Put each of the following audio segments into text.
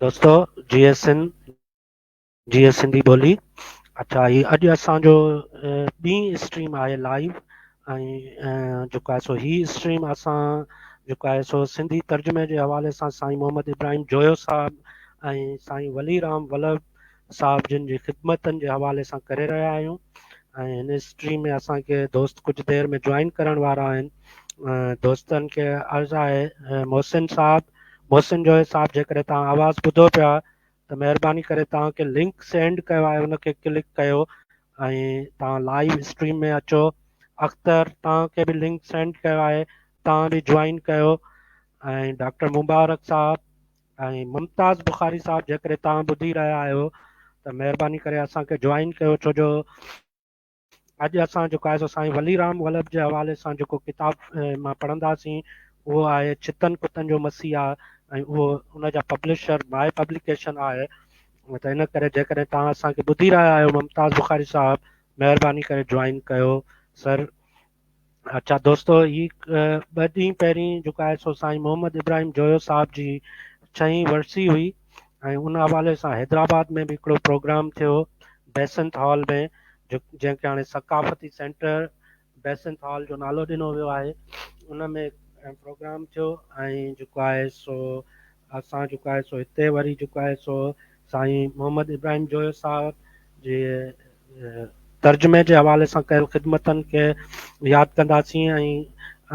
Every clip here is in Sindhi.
دوستو جيئي سنڌ جيئي سنڌي ٻولي. اڇا هي اڄ اسان جو ٻي اسٽريم آهي لائيو ۽ جيڪو آهي سو هي اسٽريم اسان جيڪو آهي سو سنڌي ترجمي جي حوالي سان سائين محمد ابراهيم جويو صاحب ۽ سائين ولي رام ولڀ صاحب جن جي خدمتن جي حوالي سان ڪري رهيا آهيون ۽ هن اسٽريم ۾ اسان کي دوست ڪجهه دير ۾ جوائن ڪرڻ وارا آهن. دوستن کي عرض آهي محسن صاحب، محسن جويو صاحب جيڪڏهن توهان آواز ٻڌو پيا ته مهرباني ڪري توهان کي لنڪ سينڊ ڪيو آهي ان کي ڪلڪ ڪيو ۽ توهان لائيو اسٽريم ۾ اچو. اختر توهان کي به لنڪ سينڊ ڪيو آهي توهان به جوائن ڪيو ۽ ڊاڪٽر مبارڪ صاحب ۽ ممتاز بخاري صاحب جيڪڏهن توهان ٻڌي رهيا آهيو ته مهرباني ڪري اسان کي جوائن ڪيو ڇو جو اڄ اسان جيڪو آهي سو سائين ولي رام ولڀ جي حوالي سان جيڪو ڪتاب مان پڙهنداسين اهو آهي ڇتن ڪتن جو مسيحا ۽ اهو ان جا پبلشر ماء پبليڪيشن آهي ته ان ڪري جيڪڏهن توهان اسان کي ٻڌي رهيا آهيو ممتاز بخاري صاحب مهرباني ڪري جوائن ڪيو سر. اڇا دوستو هي ٻه ڏينهن پهرين جيڪو آهي سو سائين محمد ابراهيم جويو صاحب جي ڇهين ورسي هئي ۽ ان حوالي سان حيدرآباد ۾ به هڪڙو پروگرام ٿيو بيسنت هال ۾ جنهن کي هاڻي ثقافتي سينٽر بيسنت هال جو نالو ڏنو ويو آهي ان ۾ پروگرام ٿيو ۽ جيڪو آهي سو اسان جيڪو آهي سو هتي وري جيڪو آهي سو سائين محمد ابراهيم جويو صاحب جي ترجمي جي حوالي سان ڪيل خدمتن کي ياد ڪنداسين ۽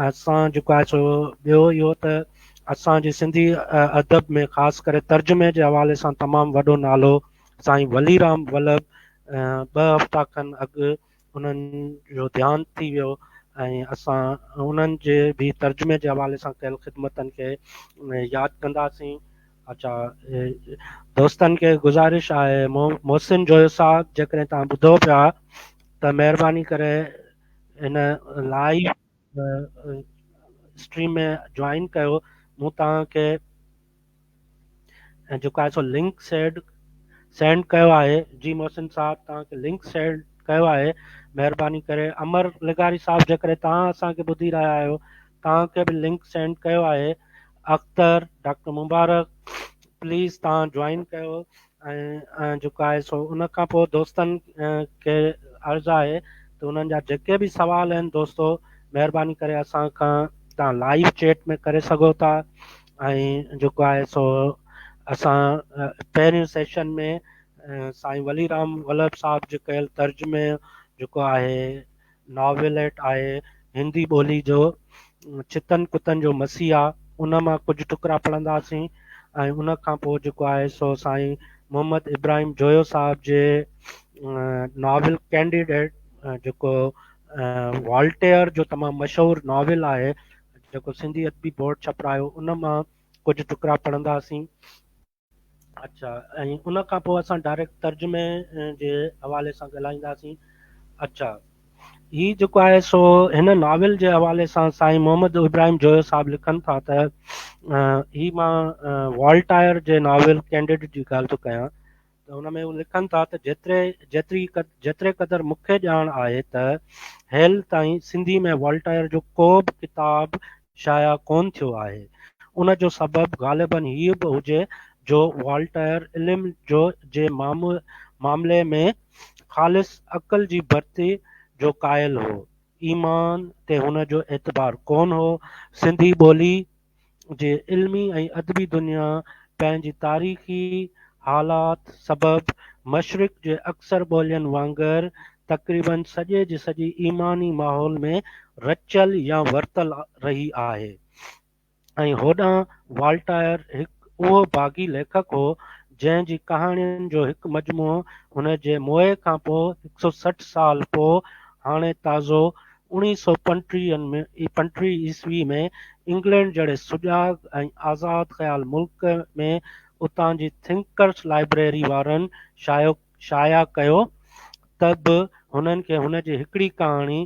اسان جيڪو آهي سو ٻيو اهو ته اسان جي سنڌي ادب ۾ خاص ڪري ترجمي جي حوالي سان تمام وڏو نالو سائين ولي رام ولڀ ٻه هفتا کن اڳ انهن جو ديهانت ٿي ويو ۽ اسان انهن جي به ترجمي جي حوالي سان ڪيل خدمتن کي ياد ڪنداسين. اڇا دوستن کي گذارش آهي محسن جويو صاحب جيڪڏهن توهان ٻڌو پيا ته مهرباني ڪري هن لائيو اسٽريم ۾ جوائن ڪيو. مون توهان کي جيڪو آهي سو لنڪ سينڊ ڪيو آهي. جي محسن صاحب توهان کي لنڪ سينڊ ڪيو آهي مهرباني ڪري. امر لغاري صاحب جيڪڏهن توهان اسان کي ٻڌي رهيا آهيو توهان کي به لنڪ سينڊ ڪيو آهي. اختر، ڊاڪٽر مبارڪ پليز توهان جوائن ڪيو ۽ جيڪو آهي سو ان کان پوء دوستن کي عرض آهي ته انهن جا جيڪي به سوال آهن دوستو مهرباني ڪري اسان کان توهان لائيو چيٽ ۾ ڪري سگهو ٿا ۽ جيڪو آهي سو اسان پهريون سيشن ۾ سائين ولي رام ولڀ صاحب جي ڪيل ترجمي جيڪو آهي ناوليٽ آهي هندي ٻولي جو ڇتن ڪتن جو مسيحا ان مان ڪجهه ٽڪرا پڙهنداسين ۽ ان کان پوء جيڪو آهي سو سائين محمد ابراهيم جويو صاحب جي ناول ڪينڊيڊيٽ جيڪو والٽيئر جو تمام مشهور ناول آهي جيڪو سنڌي ادبي بورڊ ڇپرايو ان مان ڪجهه ٽڪرا پڙهنداسين. اڇا ۽ ان کان پوء اسان ڊائريڪٽ ترجمي جي حوالي سان ڳالهائينداسين. اڇا هي جيڪو آهي سو هن ناول جي حوالي سان سائين محمد ابراهيم جويو صاحب لکن ٿا ته هي مان والٽائر جي ناول ڪينڊيڊ جي ڳالهه ٿو ڪيان ته ان ۾ هو لکن ٿا ته جيتري قدر مون کي ڄاڻ آهي ته هيل تائين سنڌي ۾ والٽائر جو ڪو به ڪتاب شايع ڪونه ٿيو آهي. ان جو سبب غالباً هيء به هجي جو والٽئر علم جو جي معاملي ۾ خالص عقل جي برتري جو قائل هو. ايمان تي هن جو اعتبار ڪونه هو. سنڌي ٻوليء جي علمي ۽ ادبي دنيا پنهنجي تاريخي حالات سبب مشرق جي اڪثر ٻولين وانگر تقريباً سڄي جي سڄي ايماني ماحول ۾ رچيل يا ورتل رهي آهي ۽ هوڏانهن والٽائر هڪ اهو باغي ليکڪ هو جنهن جي ڪهاڻين جو هڪ مجموعو هن جي موئي کان پوء هڪ سو 60 سال پوء هاڻي تازو اوڻيهه سو پنٽيهه عيسوي ۾ انگلينڊ جهڙي سجاڳ ۽ آزاد خيال ملڪ ۾ اتان جي ٿنڪرس لائبريري وارن شايع ڪيو ته به هنن کي هن جي هڪڙي ڪهاڻي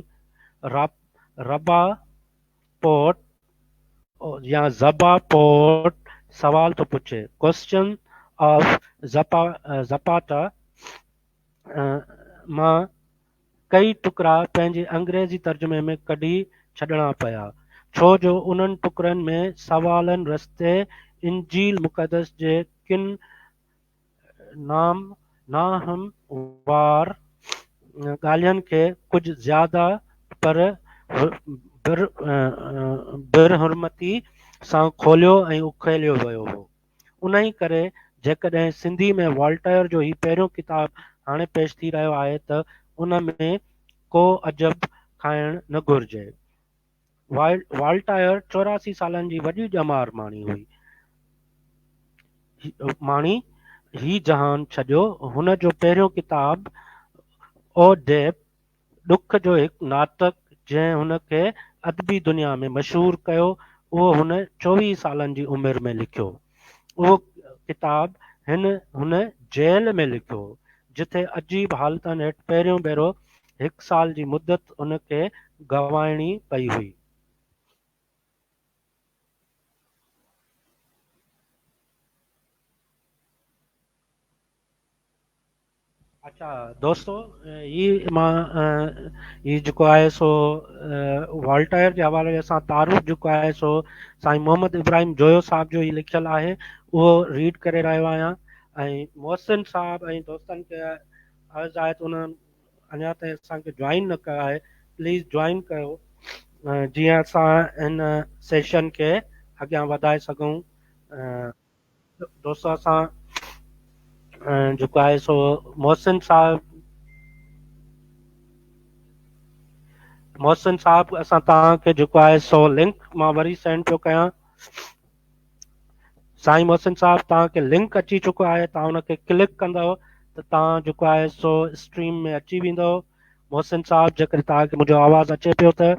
ربا پورٽ يا زبا پورٽ سوال ٿو پڇي، Question of Zapata، مان ڪئي ٽڪرا پنهنجي انگريزي ترجمي ۾ ڪڍي ڇڏڻا پيا، ڇو جو انهن ٽڪرن ۾ سوالن رستي انجيل مقدس جي ڪن نام ناهموار ڳالهين کي ڪجهه زياده پر برحرمتي سان کوليو ۽ اکيليو ويو هو. انهي ڪري جيڪڏهن سنڌي ۾ والٽيئر جو هي پهريون ڪتاب هاڻي پيش ٿي رهيو آهي ته ان ۾ ڪو عجب کائڻ نه گهرجي. والٽيئر 84 سالن جي وڏي ڄمار ماڻي هئي. ماڻي هي جهان ڇڏيو. هن جو پهريون ڪتاب اوڊيپ ڏک جو هڪ ناٽڪ جنهن هن کي ادبي دنيا ۾ مشهور ڪيو اهو هن 24 سالن جي عمر ۾ لکيو. اهو ڪتاب هن هن جيل ۾ لکيو جتي عجيب حالتن هيٺ پهريون ڀيرو هڪ سال جي مدت هن کي گنوائڻي پئي هئي. اچا دوستو هي مان هي جيڪو آهي سو والٽيئر جي حوالي سان تعارف جيڪو آهي سو سائين محمد ابراهيم جويو صاحب جو هي لکيل آهي اهو ريڊ ڪري رهيو آهيان ۽ محسن صاحب ۽ دوستن کي عرض آهي ته انهن اڃا تائين اسان کي جوائن نه ڪيو آهي پليز جوائن ڪيو جيئن اسان هن سيشن کي اڳيان وڌائي سگهون. دوستو اسان جيڪو آهي سو محسن صاحب محسن صاحب اسان توهان کي جيڪو آهي سو لنڪ مان وري سينڊ پيو ڪيان. سائين محسن صاحب توهان کي لنڪ اچي چڪو آهي توهان ان کي ڪلڪ ڪندؤ ته توهان جيڪو آهي سو اسٽريم ۾ اچي ويندؤ. محسن صاحب جيڪڏهن توهان کي منهنجو آواز اچي پيو ته.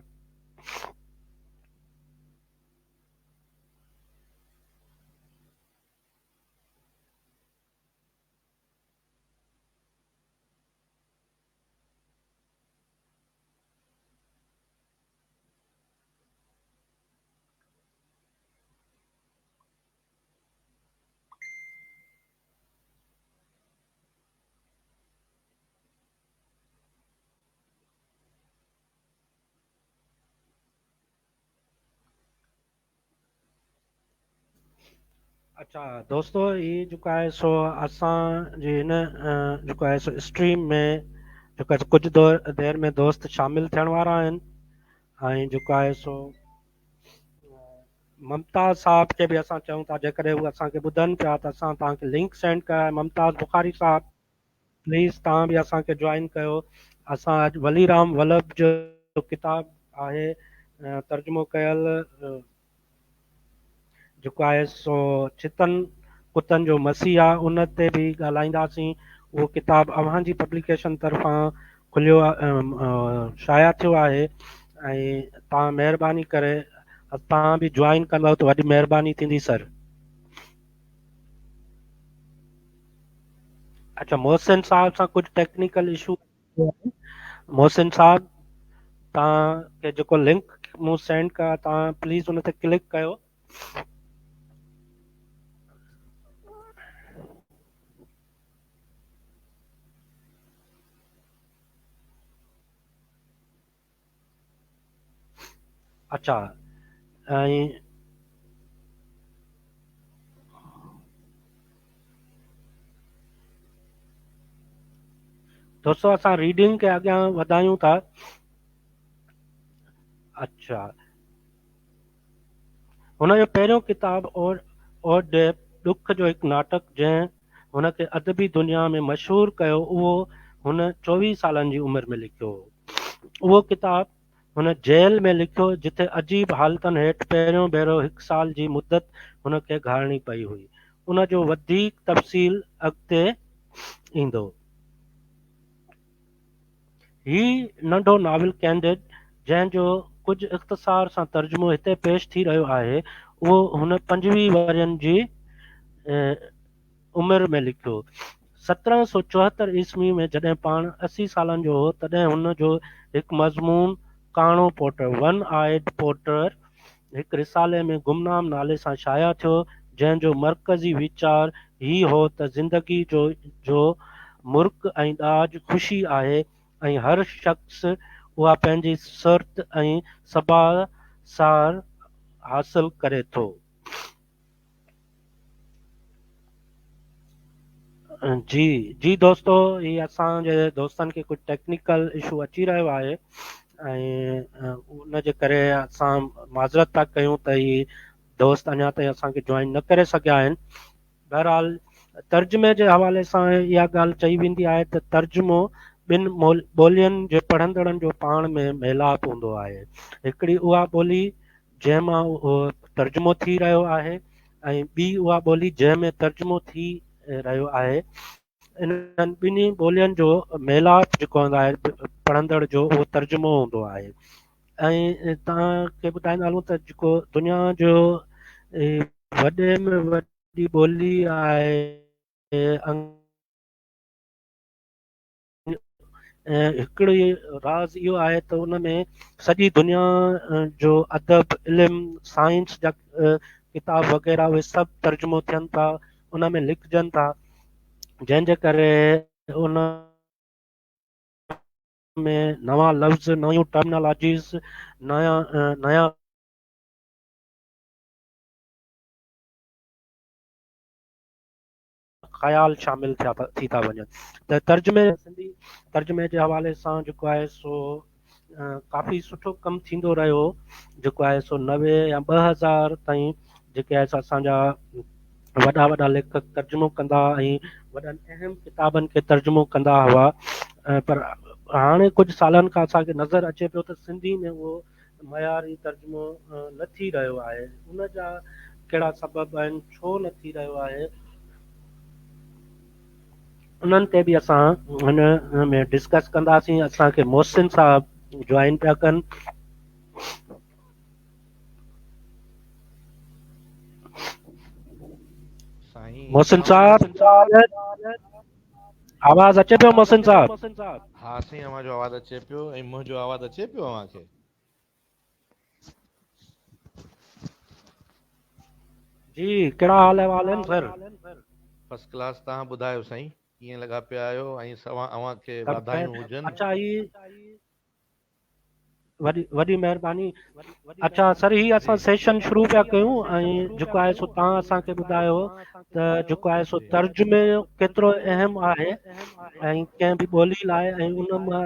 اچھا دوستو هي جيڪو آهي سو اسان جي هن جيڪو آهي سو اسٽريم ۾ جيڪو آهي سو ڪجهه دير ۾ دوست شامل ٿيڻ وارا آهن ۽ جيڪو آهي سو ممتاز صاحب کي به اسان چئون ٿا جيڪڏهن هو اسان کي ٻڌن پيا ته اسان توهان کي لنڪ سينڊ ڪيو آهي. ممتاز بخاري صاحب پليز توهان به اسان کي جوائن ڪيو. اسان اڄ ولي رام ولڀ جو ڪتاب آهي ترجمو ڪيل جيڪو آهي سو ڇتن ڪتن جو مسيحا ان تي به ڳالهائينداسين. اهو ڪتاب اوهان جي پبليڪيشن طرفان کليو شايع ٿيو آهي ۽ توهان مهرباني ڪري توهان به جوائن ڪندؤ ته وڏي مهرباني ٿيندي سر. اچھا محسن صاحب سان ڪجهه ٽيڪنيڪل اشو محسن صاحب توهان کي جيڪو لنڪ مون سينڊ ڪيو توهان پليز ان تي ڪلڪ ڪيو. اچھا ۽ دوستو اسان ريڊنگ کي اڳيان وڌايون ٿا. اچھا هن جو پهريون ڪتاب اوڊيپ ڏک جو هڪ ناٽڪ جنهن هن کي ادبي دنيا ۾ مشهور ڪيو اهو هن 24 سالن جي عمر ۾ لکيو هو. اهو ڪتاب هن جيل ۾ لکيو جتي عجيب حالتن هيٺ پهريون ڀيرو هڪ سال جي مدت هن کي گهارڻي پئي هئي. ان جو وڌيڪ تفصيل اڳتي ايندو. هي ننڍو ناول ڪينڊڊ جنهن جو ڪجهه اختصار سان ترجمو هتي پيش ٿي رهيو آهي اهو هن 25 ورهين جي عمر ۾ لکيو. 1774 عيسوي ۾ جڏهن پاڻ 80 سالن جو هو تڏهن هن جو هڪ مضمون ڪاڻو پوٽر، One Eyed Porter، هڪ رسالي ۾ گمنام نالي سان شايع ٿيو جنهن جو مرڪزي ويچار هي هو ته زندگي جو جو مرڪ ۽ ڏاج خوشي آهي ۽ هر شخص اها پنهنجي سرت ۽ سڀاء سار حاصل ڪري ٿو. جي جي دوستو هي اسان جي دوستن کي ڪجهه ٽيڪنيڪل اشو اچي رهيو آهي ۽ ان جي ڪري اسان معذرت ٿا ڪيون ته هي دوست اڃا تائين اسان کي جوائن نه ڪري سگهيا آهن. بهرحال ترجمي جي حوالي سان اها ڳالهه چئي ويندي آهي ته ترجمو ٻن ٻولين جي پڙهندڙن جو پاڻ ۾ ميلاپ هوندو آهي. هڪڙي اها ٻولي جنهن مان اهو ترجمو ٿي رهيو آهي ۽ ٻي اها ٻولي جنهن ۾ ترجمو ٿي رهيو آهي. انهن ٻنهي ٻولين جو ميلاپ جيڪو هوندو آهي پڙهندڙ جو اهو ترجمو هوندو آهي. ۽ توهان کي ٻڌائيندا هلون ته جيڪو دنيا جو وڏي ۾ وڏي ٻولي آهي ۽ هڪڙي راز اهو آهي ته ان ۾ سڄي دنيا جو ادب، علم، سائنس جا ڪتاب وغيره اهي سڀ ترجمو ٿين ٿا، ان ۾ لکجن ٿا، جنهن جي ڪري ان ۾ نوان لفظ، نيون ٽرمنالاجيز، نيا نيا خيال شامل ٿيا ٿي ٿا وڃن ته ترجمي سنڌي ترجمي جي حوالي سان جيڪو آهي سو ڪافي سٺو ڪم ٿيندو رهيو جيڪو آهي سو 90 يا 2000 تائين جيڪي آهي سو اسان جا وڏا وڏا ليکڪ ترجمو ڪندا ۽ وڏن اهم ڪتابن کي ترجمو ڪندا هئا پر هاڻي ڪجهه سالن کان اسان کي نظر اچي پيو ته سنڌي ۾ اهو معياري ترجمو نه ٿي رهيو آهي، ان جا ڪهڙا سبب آهن، ڇو نه ٿي رهيو آهي، انهن تي به اسان هن ۾ ڊسڪس ڪنداسين. اسان کي محسن صاحب جوائن پيا ڪن. سائين محسن صاحب آواز اچي پيو محسن صاحب؟ ها سائين اوهان جو آواز اچي پيو ۽ منهنجو آواز اچي پيو اوهان کي؟ جي ڪهڙا حال احوال آهن سر؟ فرسٽ ڪلاس توهان ٻڌايو سائين ڪيئن لڳا پيا آهيو ۽ اوهان کي سڀ خير. واڌايون هجن. اڇا هي وڏي وڏي مهرباني. اڇا سر هي اسان سيشن شروع پيا ڪيون ۽ جيڪو آهي سو توهان اسان کي ٻڌايو ته جيڪو آهي سو ترجمي ڪيترو اهم آهي ۽ ڪنهن به ٻولي لاء ۽ ان مان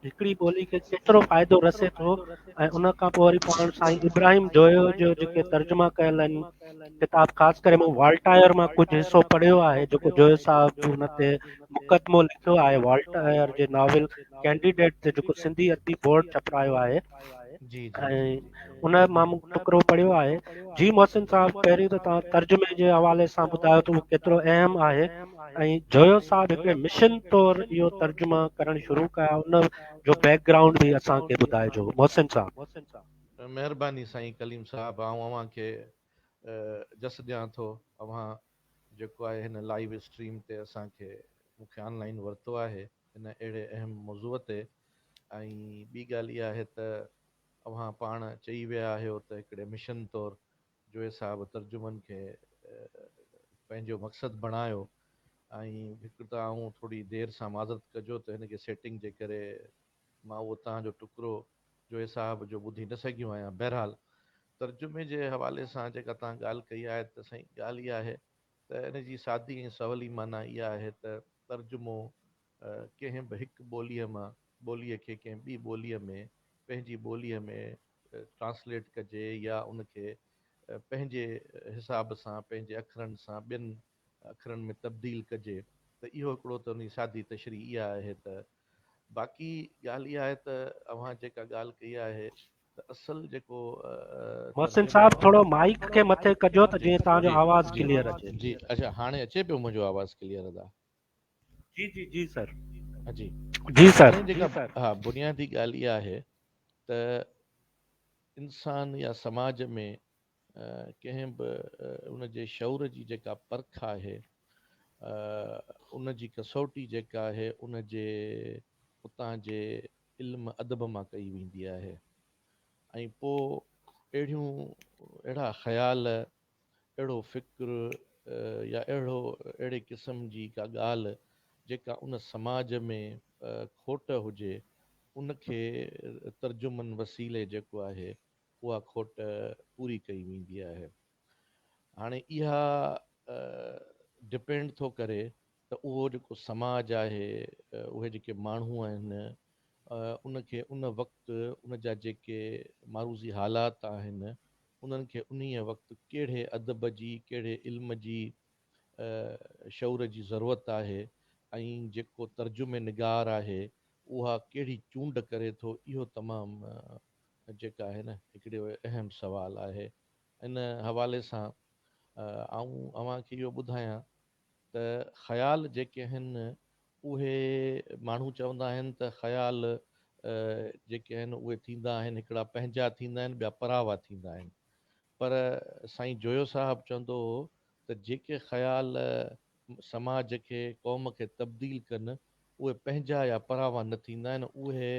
هڪڙي ٻولي کي ڪيترو فائدو رسي ٿو ۽ ان کان پوء وري پاڻ سائين ابراهيم جويو جو جيڪي ترجما ڪيل آهن ڪتاب خاص ڪري مون والٽائر مان ڪجهه حصو پڙهيو آهي جيڪو جويو صاحب ان تي مقدمو لکيو آهي والٽائر جي ناول ڪينڊيڊيٽ تي جيڪو سنڌي ادبي بورڊ ڇپرايو آهي ۽ ان مان مون ٽڪرو پڙهيو آهي. جي محسن صاحب پهرين ته توهان ترجمي جي حوالي سان ٻڌايو ته اهو ڪيترو اهم آهي ۽ جويو صاحب هڪڙي مشن طور اهو ترجما ڪرڻ شروع ڪيا ان جو بيڪ گرائونڊ به اسان کي ٻڌائجو محسن صاحب. مهرباني سائين ڪليم صاحب آئون اوهان کي جس ڏيان ٿو اوهان جيڪو آهي هن لائيو اسٽريم تي اسان کي مون کي آن لائين ورتو آهي هن اهڙي اهم موضوع تي ۽ ٻي ڳالهه اها آهي ته اوهان پاڻ چئي ويا آهيو ته هڪڙي مشن طور جوئي صاحب ترجمن کي پنهنجو مقصد بڻايو ۽ هڪ ته آئون ٿوري دير سان معذرت ڪجو ته هن کي سيٽنگ جي ڪري مان اهو توهان جو ٽڪرو جوئي صاحب جو ٻڌي نه سگهيو آهيان. بهرحال ترجمي جي حوالي سان جيڪا توهان ڳالهه ڪئي آهي ته سائين ڳالهه اها آهي ته ان جي سادي ۽ سولي معنيٰ اها آهي ته ترجمو ڪنهن به هڪ ٻوليء مان ٻوليء کي ڪنهن ٻي ٻوليء ۾ پنهنجي ٻوليء ۾ ٽرانسليٽ ڪجي يا ان کي پنهنجي حساب سان پنهنجي اکرن سان ٻين اکرن ۾ تبديل ڪجي ته اهو هڪڙو ته ان جي سادي تشريح اها آهي ته باقي ڳالهه اها آهي ته اوهان جيڪا ڳالهه ڪئي آهي ته اصل جيڪو محسن صاحب ٿورو مائيڪ کي مٿي ڪجو ته جيئن توهان جو آواز ڪليئر اچي. جي اڇا هاڻي اچي پيو منهنجو آواز ڪليئر ادا. جي جي جي سر. جي جي سر. هاڻي جيڪا ها بنيادي ڳالهه اها آهي ته انسان يا سماج ۾ ڪنهن به ان جي شعور جي جيڪا پرک آهي، ان جي ڪسوٽي جيڪا آهي، ان جي اتان جي علم ادب مان ڪئي ويندي آهي ۽ پوء اهڙيون اهڙا خيال، اهڙو فڪر يا اهڙو اهڙي قسم جي ڪا ڳالهه جيڪا ان سماج ۾ کوٽ هجي، ان کي ترجمن وسيلي جيڪو آهي اها کوٽ پوري ڪئي ويندي آهي. هاڻي اها ڊپينڊ ٿو ڪري ته اهو جيڪو سماج آهي، اهي جيڪي ماڻهو آهن، ان کي ان وقت ان جا جيڪي معروضي حالات آهن، انهن کي انهيء وقت ڪهڙي ادب جي، ڪهڙي علم جي، شعور جي ضرورت آهي ۽ جيڪو ترجمي نگار آهي، اها ڪهڙي چونڊ ڪري ٿو، اهو تمام جيڪا آهي نه هڪڙو اهم سوال آهي. ان حوالي سان آئون اوهان کي اهو ٻڌايان ته خيال جيڪي آهن اهي ماڻهو چوندا آهن ته خيال جيڪي آهن اهي ٿيندا آهن هڪڙا پنهنجا ٿيندا آهن ٻيا پراوا ٿيندا آهن پر سائين جويو صاحب چوندو هو ته جيڪي خيال سماج کي قوم کي تبديل ڪن اهي پنهنجا يا پراوا نه ٿيندا آهن اهي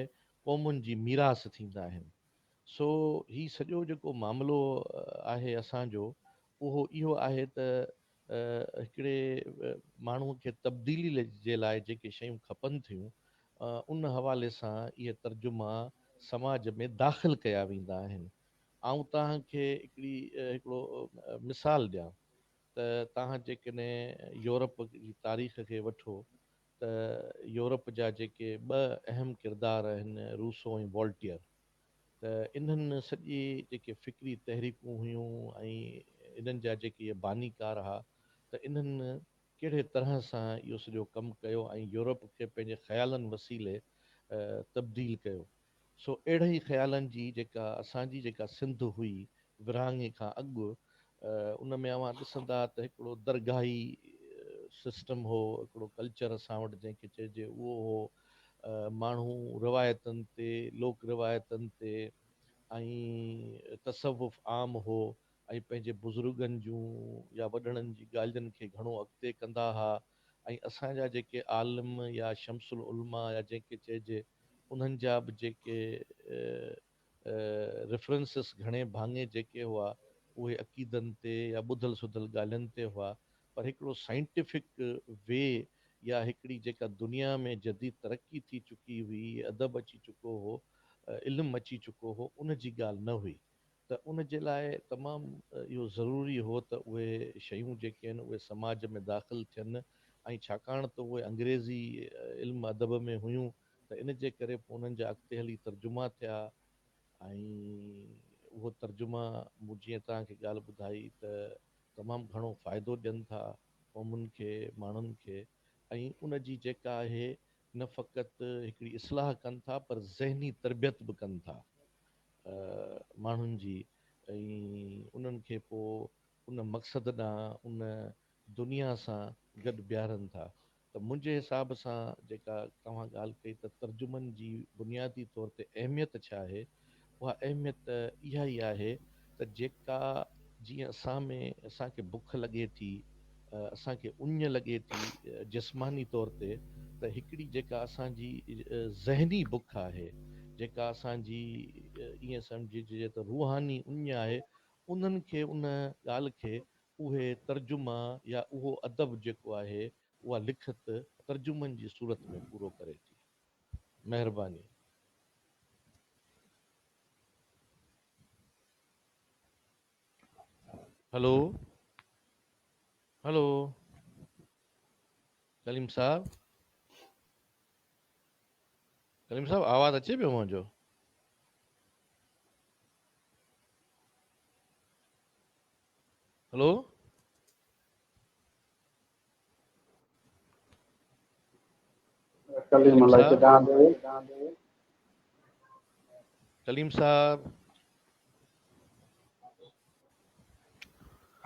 قومن جي ميراث ٿيندا آهن سو هي سڄو جيڪو معاملو آهي اسان جو اهو اهو آهي ته هڪڙي ماڻهو کي تبديلي جي لاء جيڪي شيون کپن ٿيون ان حوالي سان اهي ترجما سماج ۾ داخل ڪيا ويندا آهن. آئون توهان کي هڪڙي هڪڙو مثال ڏيان ته توهان جيڪڏهن يورپ جي تاريخ کي وٺو ته يورپ جا جيڪي ٻه اهم ڪردار آهن روسو ۽ والٽيئر ته انهن سڄي جيڪي فڪري تحريڪون هيون ۽ انهن جا جيڪي اهي بانيڪار ها ته انهن ڪهڙي طرح سان اهو سڄو ڪم ڪيو ۽ يورپ کي پنهنجي خيالن وسيلي تبديل ڪيو. سو اهڙي ئي خيالن جي جيڪا اسان جي جيڪا سنڌ هئي ورهاڱي کان اڳ ان ۾ اوهان ڏسندا ته هڪڙو درگاهي سسٽم هو، هڪڙو ڪلچر اسان وٽ جنهن کي چئجي اهو هو، ماڻهو روايتن تي، لوڪ روايتن تي ۽ تصوف عام هو ۽ پنهنجي بزرگن جون يا وڏڙن جي ڳالهين کي گهڻو اڳتي ڪندا ها ۽ اسان جا جيڪي عالم يا شمس العلماء يا جنهن کي چئجي انهن جا به جيڪي ريفرنسز گهڻي ڀاڱي جيڪي هئا اهي عقيدن تي يا ٻڌل سڌل ڳالهين تي هئا پر هڪڙو سائنٽيفڪ وي يا هڪڙي جيڪا دنيا ۾ جديد ترقي ٿي چڪي هئي، ادب اچي چڪو هو، علم اچي چڪو هو ان جي ڳالهه نه هئي ته ان جي لاء تمام اهو ضروري هو ته اهي شيون جيڪي آهن اهي سماج ۾ داخل ٿين ۽ ڇاڪاڻ ته اهي انگريزي علم ادب ۾ هيون ته ان جي ڪري پوء انهن جا اڳتي هلي ترجما ٿيا ۽ اهو ترجما مون جيئن توهان کي ڳالهه ٻڌائي ته تمام گهڻو فائدو ڏين ٿا قومن کي، ماڻهن کي ۽ ان جي جيڪا آهي نه فقط هڪڙي اصلاح ڪن ٿا پر ذهني تربيت به ڪن ٿا ماڻهن جي ۽ انهن کي پوء ان مقصد ڏانهن ان دنيا سان گڏ بيهارن ٿا ته منهنجي حساب سان جيڪا توهان ڳالهه ڪئي ته ترجمن جي بنيادي طور تي اهميت ڇا آهي، اها اهميت اها ئي آهي ته جيڪا جيئن اسان ۾ اسان کي بک لڳي ٿي، اسان کي اڃ لڳي ٿي جسماني طور تي ته هڪڙي جيڪا اسان جي ذهني بک آهي، جيڪا اسان جي ائين سمجهجي ته روحاني اڃ آهي، انهن کي ان ڳالهه کي اهي ترجما يا اهو ادب جيڪو آهي اها لکت ترجمن جي صورت ۾ پورو ڪري ٿي. مهرباني. هلو هلو ڪليم صاحب ڪليم صاحب آواز اچي پيو منهنجو؟ هلو ڪليم الائي ڪيڏانهن ويو. ڪليم صاحب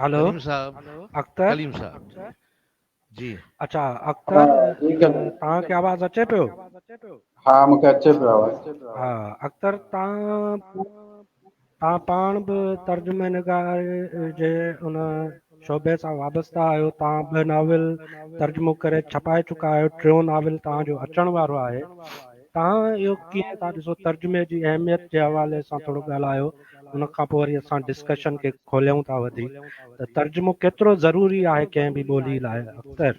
هلو ڪليم صاحب اختر ڪليم صاحب جي اڇا اختر توهان کي آواز اچي پيو؟ ها مونکي اچي پيو آواز. ها اختر توهان توهان پاڻ به ترجمي نگار جي ان شعبي سان وابسته آهيو توهان ٻه ناول ترجمو ڪري ڇپائي چڪا آهيو ٽيون ناول توهان جو اچڻ وارو آهي توهان اهو ڪيئن ٿا ڏسو ترجمي جي اهميت جي حوالي سان ٿورو ڳالهايو ان کان پوء وري اسان ڊسڪشن کي کوليون ٿا وڌيڪ ته ترجمو ڪيترو ضروري آهي ڪنهن به ٻولي لاء اختر.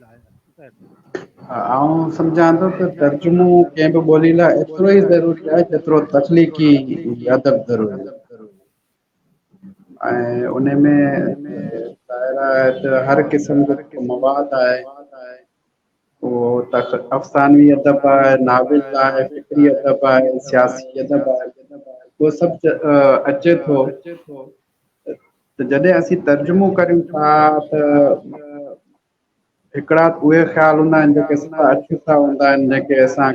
آئون سمجهان ٿو ته ترجمو ڪنهن به ٻولي لاء ايترو ئي ضروري آهي جيترو تخليقي ادب ضروري آهي ۽ ان ۾ ظاهر آهي ته هر قسم جو جيڪو مواد آهي اهو افسانوي ادب آهي، ناول آهي، فڪري ادب آهي، سياسي ادب آهي، اهو سڀ اچي ٿو. ته جڏهن اسين ترجمو ڪريون ٿا ته هڪڙا ته اهي خيال هوندا آهن جيڪي صفا اڇوتا هوندا آهن، جنهن کي اسان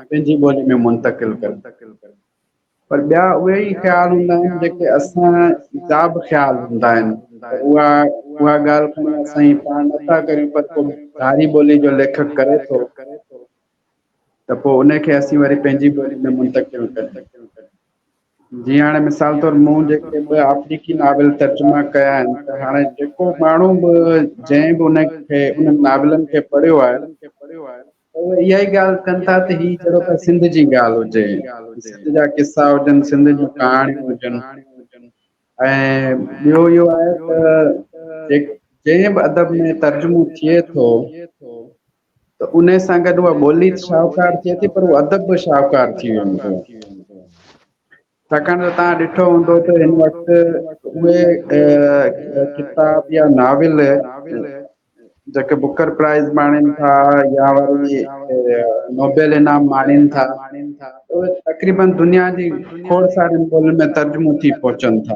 پنهنجي ٻولي ۾ منتقل ڪريون، پر ٻيا اهي ئي خيال هوندا آهن جيڪي اسان جا به خيال هوندا آهن. ته اها اها ڳالهه کڻي اسان پاڻ نٿا ڪريون، پر ڪو ڌاري ٻولي جو ليکڪ ڪري ٿو ته پوء ان کي اسين وري پنهنجي ٻولي ۾ منتقل ڪريون. جيئن هاڻي مثال طور مون جيڪي به آفريقي ناول ترجما ڪيا آهن ته هاڻي جيڪو ماڻهو به جنهن به ان کي انهن ناولن کي پڙهيو آهي ته اهي اها ئي ڳالهه ڪن ٿا ته هي جهڙوڪ سنڌ جي ڳالهه هجي، سنڌ جا قصا هجن، سنڌ جون ڪهاڻيون هجن. ۽ ٻيو اهو آهي ته جنهن به ادب ۾ ترجمو ٿئي ٿو ته ان سان گڏ اها ٻولي ته شاهوڪار ٿئي ٿي، پر اهو ادب به شاهوڪار ٿي ويندو. ڇاڪاڻ ته توهان ڏٺو هوندو ته هن وقت اهي ڪتاب يا ناول جيڪي بڪر پرائز ماڻين ٿا يا وري نوبيل انعام ماڻين ٿا، اهي تقريبن دنيا جي کوڙ سارين ٻولين ۾ ترجمو ٿي پهچن ٿا.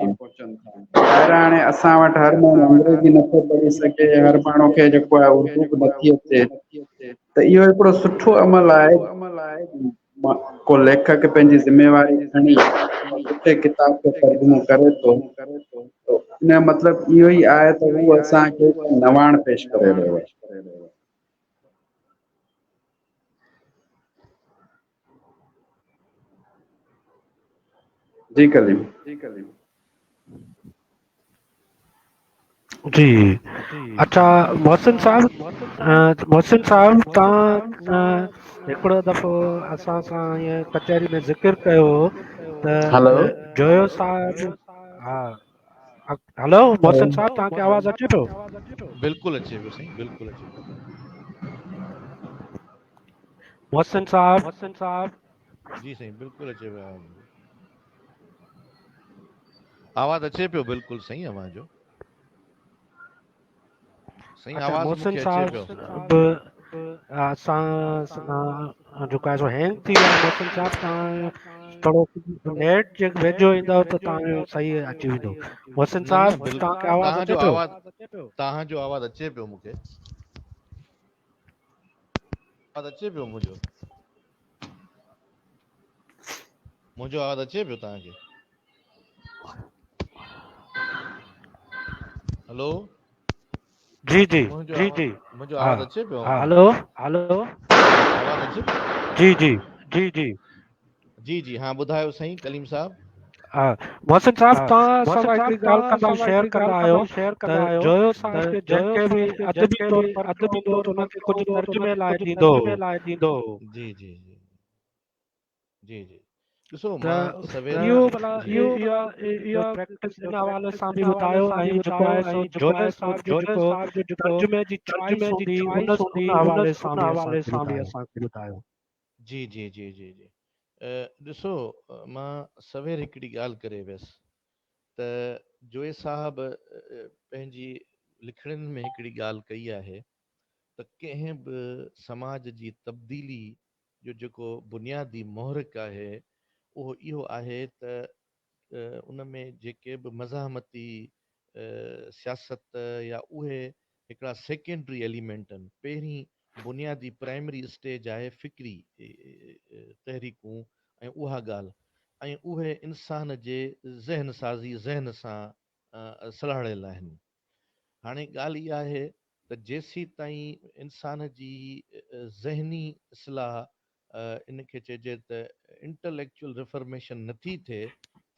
ظاهر آهي هاڻي اسان وٽ هر ماڻهو انگريزي نٿو پڙهي سگهي، هر ماڻهو کي جيڪو آهي اردو به نٿي اچي، ته اهو هڪڙو سٺو عمل آهي. ڪو ليکڪ پنهنجي ذميواري کڻي سٺي ڪتاب کي ترجمو ڪري ٿو ته ان جو مطلب اهو ئي آهي ته هو اسان کي نواڻ پيش ڪري رهيو آهي. جي ڪليم. جي اچھا محسن صاحب، محسن صاحب تان هڪڙو دفعو اسان سان ائين ڪچهري ۾ ذڪر ڪيو هو ته هلو جويو صاحب. ها هلو محسن صاحب، توهان کي آواز اچي پيو؟ بلڪل اچي پيو سائين، بلڪل اچي پيو. محسن صاحب، محسن صاحب. جي سائين، بلڪل اچي پيو آواز. آواز اچي پيو بلڪل سائين اوهان جو. سائين اچھا آواز محسن مونکي اچي صاحب پيو. به اسان جيڪو آهي سو هينگ ٿي ويو آهي. محسن صاحب توهان ٿورو نيٽ جي ويجهو ايندو ته توهان جو صحيح اچي ويندو. محسن نه نه صاحب بلڪل، توهان کي آواز توهان اچي جو پيو؟ آواز، توهان جو آواز اچي پيو مونکي. آواز اچي پيو منهنجو، منهنجو آواز اچي پيو توهان کي؟ هلو. جي جي منهنجو جي جي منهنجو ها آواز اچي پيو؟ ها هلو هلو. آواز اچي پيو؟ جي جي جي جي جي جي ها ٻڌايو سائين ڪليم صاحب. ها محسن صاحب، توهان سان هڪڙي ڳالهه ڪندا شيئر ڪندا آهيو ته جويو صاحب کي جنهن کي به ادبي طور پرکڻو هوندو ته ان کي ڪجهه ترجمي لاء ڏيندو هو. جي جي جي جي جي ڏسو ته مان سوير اهو ڀلا جي اهو اها پريڪٽس ان حوالي سان به ٻڌايو ۽ جيڪو آهي سو جويو صاحب جو جيڪو ترجمي جي چوائس هوندي ان ان حوالي سان به اسان کي ٻڌايو. جي جي جي جي جي ڏسو مان سوير هڪڙي ڳالهه ڪري ويس ته جوئي صاحب پنهنجي لکڻين ۾ هڪڙي ڳالهه ڪئي آهي ته ڪنهن به سماج جي تبديلي جو جيڪو بنيادي محرڪ آهي اهو اهو آهي ته ان ۾ جيڪي به مزاحمتي سياست يا اهي هڪڙا سيڪنڊري ايليمينٽ آهن، پهرين بنيادي پرائمري اسٽيج آهي فڪري تحريڪون ۽ اها ڳالهه ۽ اهي انسان جي ذهن سازي ذهن سان سلهاڙيل آهن. هاڻي ڳالهه اها آهي ته جيسيتائين انسان جي ذهني اصلاح ان کي چئجي ته انٽليڪچوئل ريفرميشن نٿي ٿئي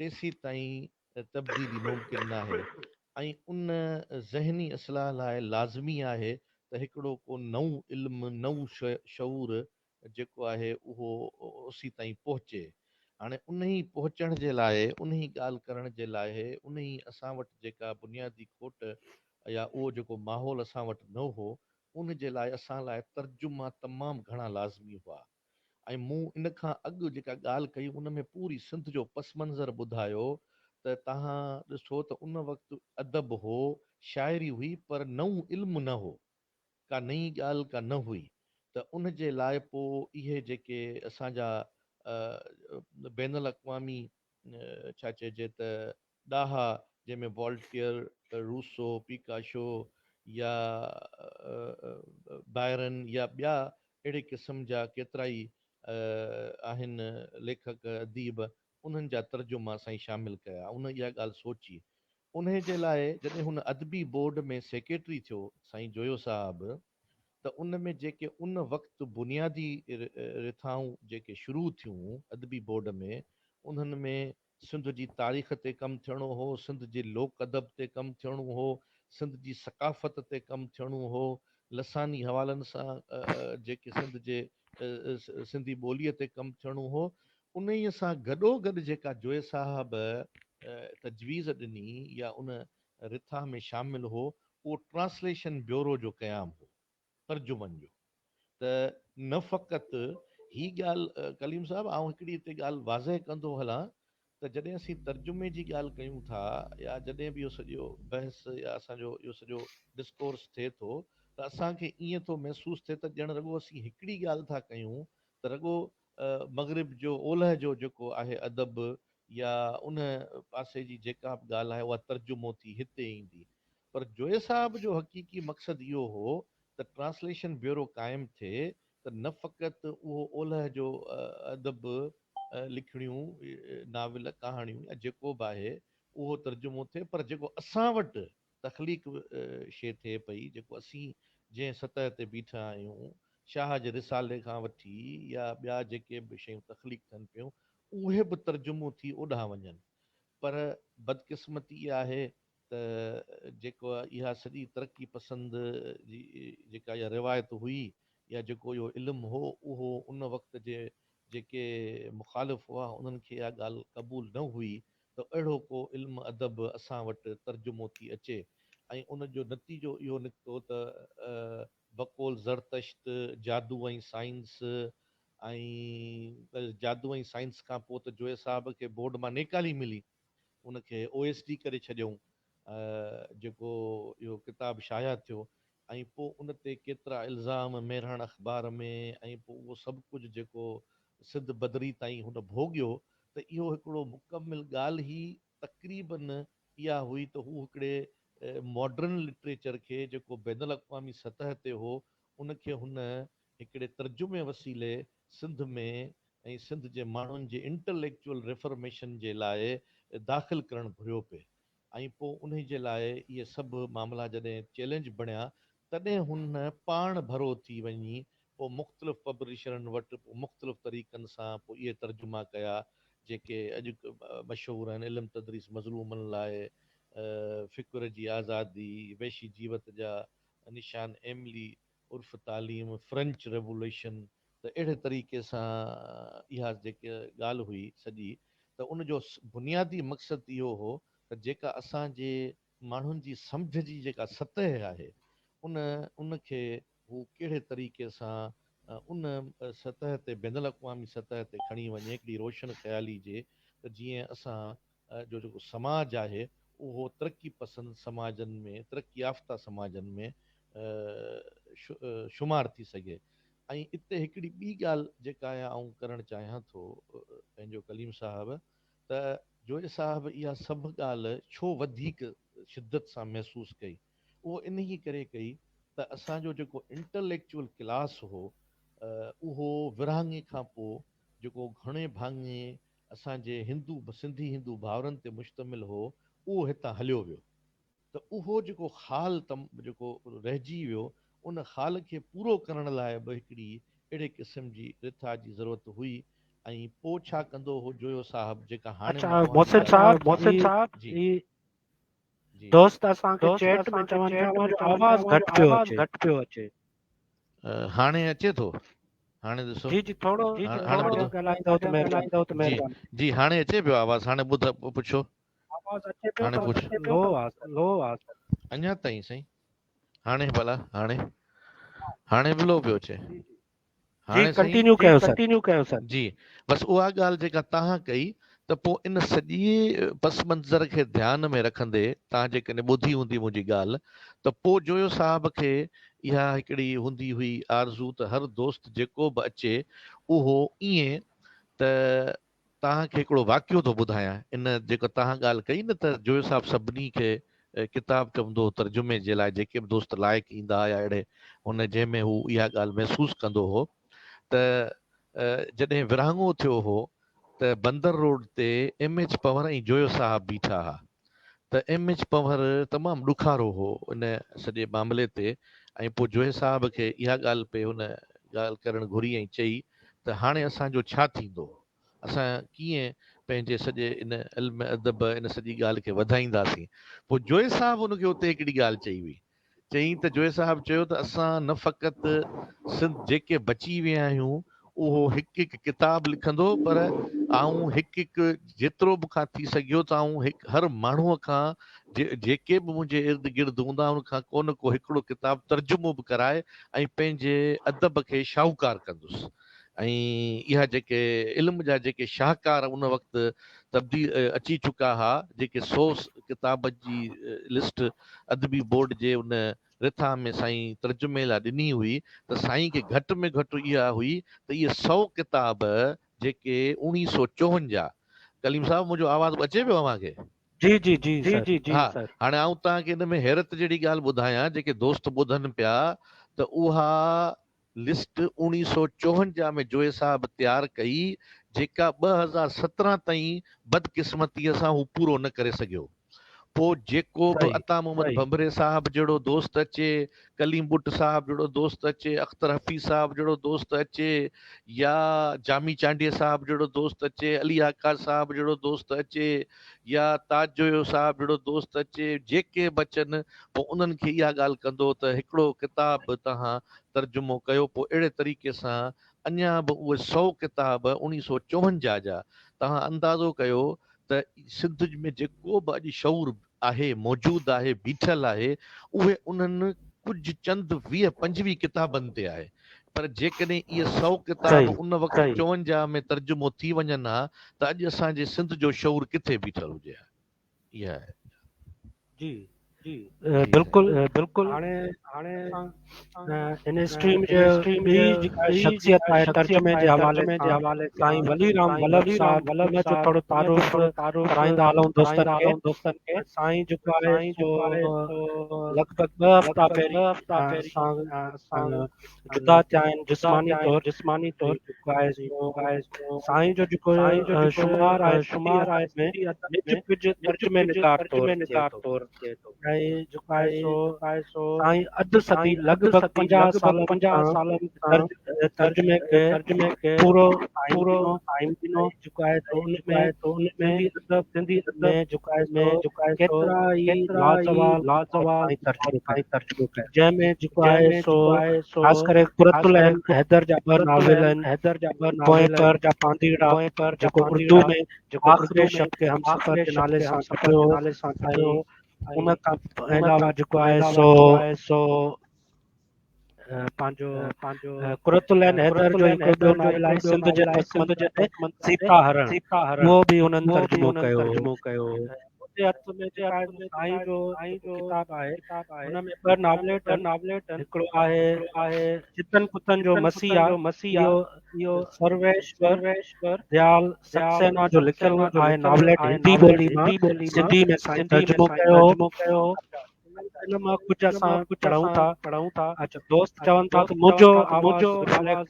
تيسيتائين تبديلي ممڪن ناهي ۽ ان ذهني اصلاح لاء لازمي آهي ته هڪڙو ڪو نئون علم نئون شعور جيڪو آهي اهو اوسيتائين پهچي. هاڻي انهي پهچڻ جي لاء، انهي ڳالهه ڪرڻ جي لاء، انهي اسان وٽ جيڪا بنيادي کوٽ يا اهو جيڪو ماحول اسان وٽ نه هو، ان جي لاء اسان لاء ترجما تمام گهڻا لازمي هئا ۽ مون ان کان اڳ جيڪا ڳالهه ڪئي ان ۾ پوري سنڌ جو پس منظر ٻڌايو ته توهان ڏسو ته ان وقت ادب هو، شاعري هئي پر نئون علم نه هو. ڪا نئين ڳالهه ڪا نه هئي. ته ان جي لاء پوء اهي جيڪي اسان جا بين الاقوامي ڇا چئجي ته ڏاها جنهن ۾ والٽيئر، روسو، پيڪاشو يا بائرن يا ٻيا اهڙي قسم جا ڪيترائي آهن ليکڪ اديب انهن جا ترجما سائين شامل ڪيا. ان اها ڳالهه سوچي. انهي جي لاء جڏهن هن ادبي بورڊ ۾ سيڪريٽري ٿيو سائين جويو صاحب ته ان ۾ جيڪي ان وقت بنيادي رٿائون جيڪي شروع ٿيون ادبي بورڊ ۾ انهن ۾ سنڌ جي تاريخ تي ڪم ٿيڻو هو، سنڌ جي لوڪ ادب تي ڪم ٿيڻو هو، سنڌ جي ثقافت تي ڪم ٿيڻو هو، لساني حوالن سان جيڪي سنڌ جي سنڌي ٻوليء تي ڪم ٿيڻو هو، انهيء سان گڏوگڏ جيڪا جويي صاحب تجويز ڏني يا ان رٿا ۾ شامل هو، اهو ٽرانسليشن بيورو جو قيام هو. ترجمن جو ته نه فقط هي ڳالهه ڪليم صاحب آئون هڪڙي هتي ڳالهه واضح ڪندو هلان ته جڏهن اسين ترجمي جي ڳالهه ڪيون ٿا يا جڏهن به اهو سڄو بحث يا اسان جو اهو سڄو ڊسڪورس ٿئي ٿو ته اسان کي ائين ٿو محسوس ٿئي ته ڄڻ رڳو اسين هڪڙي ڳالهه ٿا ڪيون ته رڳو مغرب جو اولهه جو جيڪو آهي ادب يا ان پاسي جي جيڪا به ڳالهه آهي اها ترجمو ٿي هتي ايندي پر جويي صاحب جو حقيقي مقصد اهو هو ته ٽرانسليشن بيورو قائم ٿئي ته نه فقط اهو اولهه جو ادب، لکڻيون، ناول، ڪهاڻيون يا جيڪو به آهي اهو ترجمو ٿئي پر جيڪو اسان وٽ تخليق شيء ٿئي پئي، جيڪو اسين جنهن سطح تي بيٺا آهيون، شاهه جي رسالي کان وٺي يا ٻيا جيڪي به شيون تخليق ٿين پيون اهي به ترجمو ٿي اوڏانهن وڃن پر بدقسمتي اها آهي ته جيڪو اها سڄي ترقي پسند جي جيڪا اها روايت هئي يا جيڪو اهو علم هو اهو ان وقت جي جيڪي مخالف هئا انهن کي اها ڳالهه قبول نه هئي ته اهڙو ڪو علم ادب اسان وٽ ترجمو ٿي اچي ۽ ان جو نتيجو اهو نڪتو ته بقول زرتشت جادو ۽ سائنس ۽ جادو ۽ سائنس کان پوء ته جويي صاحب کي بورڊ مان نيڪالي ملي ان کي او ايس ڊي ڪري ڇڏيائون جيڪو اهو ڪتاب شايع ٿيو ۽ پوء ان تي ڪيترا الزام مهراڻ اخبار ۾ ۽ پوء اهو سڀ ڪجهه جيڪو سنڌ بدري تائين هن ڀوڳيو ته اهو هڪڙو مڪمل ڳالهه ئي تقريبن اها هئي ته هو هڪڙي ماڊرن لٽريچر کي جيڪو بين الاقوامي سطح تي هو ان کي هن هڪڙي ترجمي وسيلي سنڌ ۾ ۽ سنڌ جي ماڻهن جي انٽليڪچوئل ريفرميشن جي لاء داخل ڪرڻ گهريو پئي ۽ پوء انهي جي لاء اهي سڀ معاملا جڏهن چئلينج بڻيا تڏهن هن پاڻ ڀرو ٿي وڃي پوء مختلف پبلشرن وٽ پوء مختلف طريقن سان پوء اهي ترجما ڪيا جيڪي اڄ مشهور آهن علم تدريس مظلومن لاء فڪر جي آزادي وحشي جيوت جا نشان ايملي عرف تعليم، فرينچ ريووليوشن ته اهڙي طريقي سان اها جيڪا ڳالهه هئي سڄي ته ان جو بنيادي مقصد اهو هو ته جيڪا اسان جي ماڻهن جي سمجهه جي جيڪا سطح آهي ان ان کي هو ڪهڙي طريقي سان ان سطح تي بين الاقوامي سطح تي کڻي وڃي هڪڙي روشن خيالي جي ته جيئن اسان جو جيڪو سماج آهي اهو ترقي پسند سماجن ۾ ترقي يافته سماجن ۾ شمار ٿي سگهي ۽ اتي هڪڙي ٻي ڳالهه جيڪا آهي آئون ڪرڻ چاهيان ٿو پنهنجو ڪليم صاحب ته جويي صاحب اها سڀ ڳالهه ڇو وڌيڪ شدت سان محسوس ڪئي اهو انهي ڪري ڪئي ته اسان جو جيڪو انٽليڪچوئل ڪلاس هو اهو ورهاڱي کان پوء جيڪو گهڻي ڀاڱي اسان جي هندو سنڌي هندو ڀائرن تي مشتمل هو اهو هتان هليو ويو ته اهو جيڪو خال تم جيڪو رهجي ويو ان خال کي پورو ڪرڻ لاء به هڪڙي اهڙي قسم جي رٿا جي ضرورت هئي ۽ پو ڇا ڪندو هو جويو صاحب جيڪا هاڻي اڇا مان اوهان کي محسن ڳالهه صاحب محسن هي صاحب جي هي جي دوست اسان کي چيٽ ۾ چون ٿا اوهان جو آواز گهٽ پيو اچي. هاڻي اچي ٿو هاڻي ڏسو جي جي ٿورو هاڻي ٿورو ٻڌو اڳيان ڳالهائيندؤ ته جي مهرباني. جي هاڻي اچي پيو آواز هاڻي ٻڌ پڇو آواز اچي پيو هاڻي پر پڇ لو آ لو آ سر. اڃا تائين سائين هاڻي ڀلا هاڻي هاڻي به لو پيو اچي جي هاڻي سائين ڪنٽينيو ڪيو سر. جي بس اها ڳالهه جيڪا توهان ڪئي ته پوء ان سڄي پس منظر کي ڌيان ۾ رکندي توهان جيڪڏهن ٻڌي هوندي منهنجي ڳالهه ته پوء جويو صاحب کي اها هڪڙي هوندي هئي آرزو ته هر دوست جيڪو به اچي اهو ائين ته توهان کي هڪڙو واقعو ٿو ٻڌايان ان جيڪو توهان ڳالهه ڪئي نه ته جويو صاحب سڀني کي ڪتاب چوندو هو ترجمي جي لاء جيڪي به دوست لائق ايندا يا اهڙي هن جنهن ۾ هو اها ڳالهه محسوس ڪندو هو ته جڏهن ورهاڱو ٿيو هو ته بندر روڊ تي ايم ايڇ پنهور ۽ جويو صاحب بيٺا ها ته ايم ايڇ پنهور تمام ڏکارو هو ان سڄي معاملي تي ۽ پوء جويي صاحب کي اها ڳالهه پئي هن ڳالهه ڪرڻ گهري ۽ چئي ته هاڻي اسان جو ڇا ٿيندو؟ اسان ڪيئن پنهنجي سڄي ان علم ادب ان سڄي ڳالهه کي وڌائينداسين؟ پوء جويي صاحب ان کي اتي هڪڙي ڳالهه چئي هئي چيائين ته جويي صاحب چيو ته اسان نه فقط سنڌ جيڪي بچي ويا آهيون اهو هڪ هڪ ڪتاب لکندو پر آئون هڪ هڪ جيترو مون کان ٿي سگهيو ته آئون هڪ هر ماڻهوء کان جيڪي به منهنجي ارد گرد هوندا ان کان ڪو نه ڪو هڪڙو ڪتاب ترجمو به ڪرائي ۽ پنهنجي ادب کي شاهوڪار ڪندس ۽ اها جيڪي علم جا جيڪي شاهڪار ان وقت تبديل اچي چڪا ها جيڪي سو ڪتابن جي لسٽ ادبي بورڊ جي ان رٿا ۾ سائين ترجمي لا ڏني هئي ته سائين کي گهٽ ۾ گهٽ اها هئي ته اهي سو ڪتاب جيڪي اوڻيهه سو چوونجاهه ڪليم صاحب منهنجو آواز اچي پيو اوهان کي؟ جي جي جي سر. ها هاڻي آئون توهان کي ان ۾ حيرت جهڙي ڳالهه ٻڌايان جيڪي دوست ٻڌن پيا ته اها لسٽ 1954 ۾ جويي صاحب تيار ڪئي، جيڪا 2017 تائين بدقسمتيء سان هو پورو نه ڪري سگهيو. پوء جيڪو به عطا محمد ڀنڀري صاحب جهڙو دوست اچي، ڪليم ٻٽ صاحب جهڙو دوست اچي، اختر حفيظ صاحب جهڙو دوست اچي يا جامي چانڊيي صاحب جهڙو دوست اچي، علي آڪاش صاحب جهڙو دوست اچي يا تاج جويو صاحب جهڙو دوست اچي، جيڪي به اچن پوء انهن کي اها ڳالهه ڪندو ته هڪڙو ڪتاب توهان ترجمو ڪيو پوء اهڙي طريقي سان اڃا به اهي سئو ڪتاب 1954 جا توهان اندازو ڪيو ته سنڌ ۾ جيڪو به اڄ شعور آهي موجود آهي بيٺل آهي اهي انهن ڪجهه چند 20 25 ڪتابن تي آهي پر جيڪڏهن اهي سئو ڪتاب ان وقت 54 ۾ ترجمو ٿي وڃن ها ته اڄ اسان جي سنڌ جو شعور ڪٿي بيٺل هجي ها اها آهي. جي جي بلڪل بلڪل هاڻي هاڻي ان اسٽريم جي ٻي جيڪا شخصيت آهي ترجمي جي حوالي سان سائين ولي رام ولڀ صاحب ان جو ٿورو تعارف ڪرائيندا هلون دوستن کي دوستن کي سائين جيڪو آهي سو لڳ ڀڳ ٻه هفتا پهرين اسان جدا ٿيا آهن جسماني طور جسماني طور جيڪو آهي سو سائين جو جيڪو شمار آهي شمار آهي ۾ نج پج ترجمي نگار طور نگار طور ٿئي ٿو ۽ جيڪو آهي سو سائين اڌ صدي لڳ ڀڳ 50 سالن 50 سالن ترجمي کي ترجمي کي پورو پورو ٽائيم ڏنو جيڪو آهي سو ان ۾ تو ان ۾ ادب سنڌي ادب ۾ جيڪو آهي سو جيڪو آهي ڪيترا ئي لازوال لازوال ترجمو ترجمو ڪيا جنهن ۾ جيڪو آهي سو خاص ڪري قرة العين حيدر جا ٻه ناول آهن حيدر جا ٻه ناول پوئين پهر جا پانڌيئڙا پوئين جيڪو اردو ۾ جيڪو اردو ۾ شب ڪي هم سفر جي نالي سان ڇپيو نالي سان ڇپيو ان کان علاوه جيڪو آهي سو سو پنهنجو پنهنجو قرة العين حيدر جو هڪ ٻيو ناول آهي سنڌ جي پس منظر تي سيتا هرڻ سيتا هرڻ اهو به انهن ترجمو ڪيو ترجمو ڪيو منهنجي هٿ ۾ جيڪا سائين جو ڪتاب آهي ان ۾ ٻه ناوليٽ ناوليٽ هڪڙو آهي آهي چتن ڪتن جو مسيحا مسيحا اهو سرويشور ديال سڪسينا جو لکيل آهي ناوليٽ هندي ٻولي مان سنڌي ۾ سائين ترجمو ڪيو ان مان ڪجهه اسان پڙهون ٿا پڙهون ٿا اچھا دوست چون ٿا ته منهنجو آواز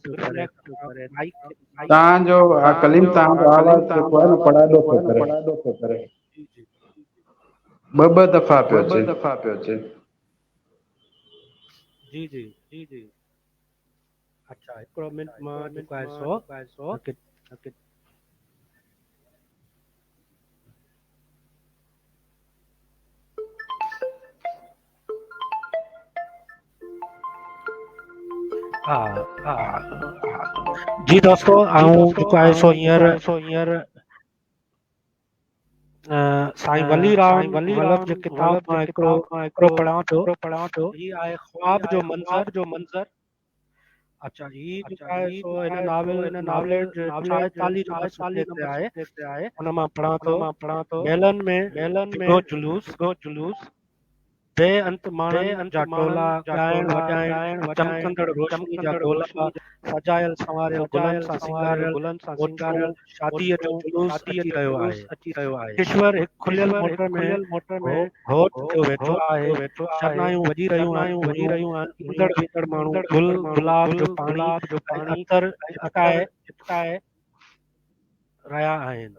ريفليڪٽ پيو ڪري مائيڪ توهان جو ڪليم توهان جو آواز جيڪو آهي نه پڙاڏو پيو ڪري پڙاڏو پيو ڪري جي جي ٻه ٻه دفعا پيو ٻه ٻه اچي دفعا پيو اچي جي جي جي جي اچھا هڪڙو منٽ مان جيڪو آهي سو ها ها جي دوستو آئون جيڪو آهي سو هينئر سو هينئر سائين ولي رام ولڀ جي ڪتاب مان هڪڙو هڪڙو پڙهان ٿو پڙهان ٿو هي آهي خواب جو منظر جو منظر. اڇا هي جيڪو آهي سو هن ناول ناوليٽ جي 46 نمبر صفحي تي آهي ان مان پڙهان ٿو ميلن ۾ ڊگهو جلوس بي انت ماڻهن جا ٽولا ڳائڻ وڄائڻ چمڪندڙ روشني جا گولا سجايل سنواريل گلن سان سينگاريل موٽرون شاديء جو جلوس اچي رهيو آهي. ڪشور هڪ کليل موٽر ۾ گهوٽ ٿيو ويٺو آهي. شرنايون وڄي رهيون هيون. ايندڙ ويندڙ ماڻهو گل، گلاب جو پاڻي ۽ عطر ڇٽڪائي رهيا آهن.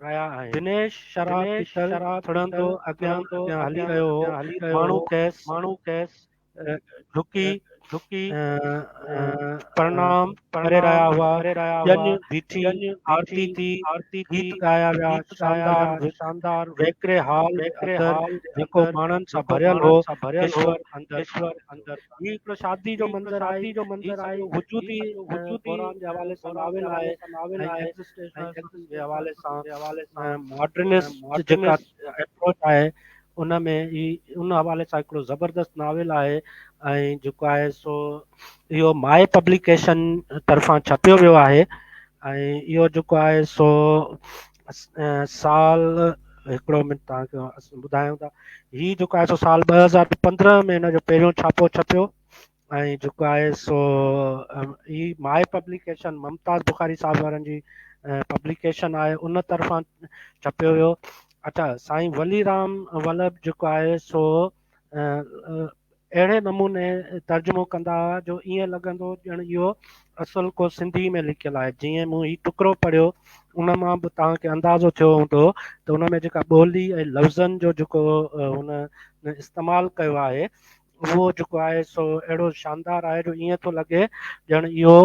دنيش شراب پيتل ٿڙندو اڳيان اڳيان هلي رهيو هو. ماڻهو کيس جهڪي پرڻام ڪري رهيا هئا. ڄڃ بيٺي، آرتي ٿي، گيت ڳايا ويا. شاندار ويڪري هال جي اندر جيڪو ماڻهن سان ڀريل هو، ڪشور اندر. هي هڪڙو شادي جو منظر آهي. هي سڄو وجودي بحران جي حوالي سان ناول آهي ۽ ايگزسٽينشلزم جي حوالي سان ماڊرنسٽ جيڪا ايپروچ آهي ان ۾ هي ان حوالي سان هڪڙو زبردست ناول آهي ۽ جيڪو آهي سو اهو مائي پبليڪيشن طرفان ڇپيو ويو آهي ۽ اهو جيڪو آهي سو سال هڪڙو منٽ توهان کي ٻڌايون ٿا هي جيڪو آهي سو سال 2015 ۾ هن جو پهريون ڇاپو ڇپيو ۽ جيڪو آهي سو هي مائي پبليڪيشن ممتاز بخاري صاحب وارن جي پبليڪيشن آهي ان طرفان ڇپيو ويو اچھا سائين ولي رام ولڀ جيڪو آهي سو اهڙي نموني ترجمو ڪندا هئا جو ائين لڳندو ڄڻ اهو اصل ڪو سنڌي ۾ لکيل آهي جيئن مون هي ٽڪرو پڙهيو ان مان به توهان کي اندازو ٿيو هوندو ته ان ۾ جيڪا ٻولي ۽ لفظن جو جيڪو هن استعمال ڪيو آهي اهو جيڪو آهي سو اهڙو شاندار آهي جو ائين ٿو لڳي ڄڻ اهو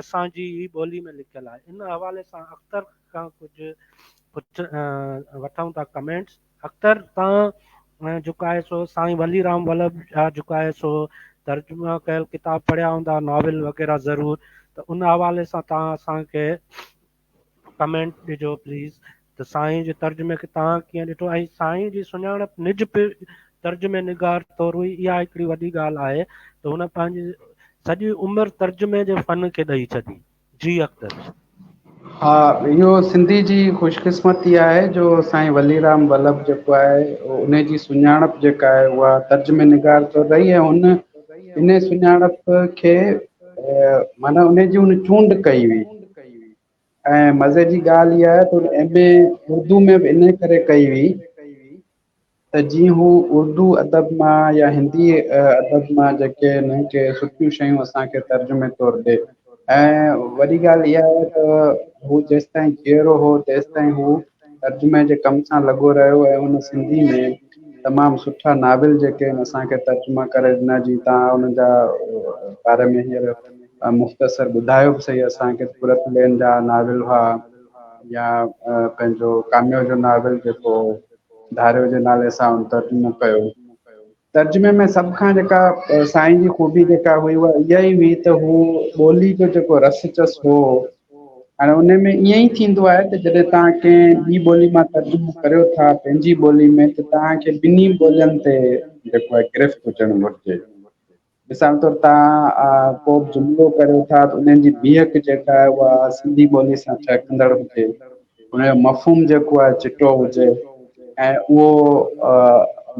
اسان جي ئي ٻولي ۾ لکيل آهي. ان حوالي سان اختر کان ڪجهه وٺون ٿا ڪمينٽس. اختر توهان جيڪو آهي سو سائين ولي رام ولڀ جا جيڪو آهي سو ترجما ڪيل ڪتاب پڙهيا هوندا ناول وغيره ضرور ته ان حوالي سان توهان اسان کي ڪمينٽ ڏجو پليز ته سائين جي ترجمي کي توهان ڪيئن ڏٺو ۽ سائين جي سڃاڻپ نج ترجمي نگار طور هئي اها هڪڙي وڏي ڳالهه آهي ته هن پنهنجي سڄي عمر ترجمي جي فن کي ڏئي ڇڏي جي اختر. ها اهو سنڌي جي خوش قسمتي آهي جو سائين ولي رام ولڀ جيڪو آهي ان جي سڃاڻپ جيڪا آهي اها ترجمي نگار طور رهي ۽ هن ان سڃاڻپ کي معنيٰ ان جي هن چونڊ ڪئي هئي ۽ مزي جي ڳالهه اها آهي ته هن ايم اي اردو ۾ به ان ڪري ڪئي هئي ته جيئن هو اردو ادب مان يا هندي ادب مان جيڪي هن کي سٺيون شيون اسان کي ترجمي طور ڏي ۽ وڏي ڳالهه اها آهي ته هو جيستائين جيئرو هو تيستائين هو ترجمي جي ڪم سان لڳو رهيو ۽ هن سنڌي ۾ تمام سٺا ناول جيڪي آهن اسان کي ترجما ڪري ڏنا جي توهان انهن جا باري ۾ هينئر مختصر ٻڌايو به سهي اسان کي قرت العين جا ناول هئا يا پنهنجو ڪاميو جو ناول جيڪو ڌاريو جي نالي سان هن ترجمو ڪيو ترجمي ۾ سڀ کان جيڪا سائين جي خوبي جيڪا هئي اها اها ئي هئي ته هو ٻولي جو جيڪو رس چس هو هاڻي ان ۾ ائين ئي ٿيندو آهي ته جڏهن توهان ڪنهن ٻي ٻولي مان ترجمو ڪريو ٿا پنهنجي ٻولي ۾ ته توهان کي ٻنهي ٻولين تي جيڪو آهي گرفت هجڻ گهرجي مثال طور توهان ڪو به جملو ڪريو ٿا ته انهن جي بيهڪ جيڪا آهي اها سنڌي ٻولي سان ٺهڪندڙ هجي ان جو مفهوم جيڪو آهي چٽو هجي ۽ اهو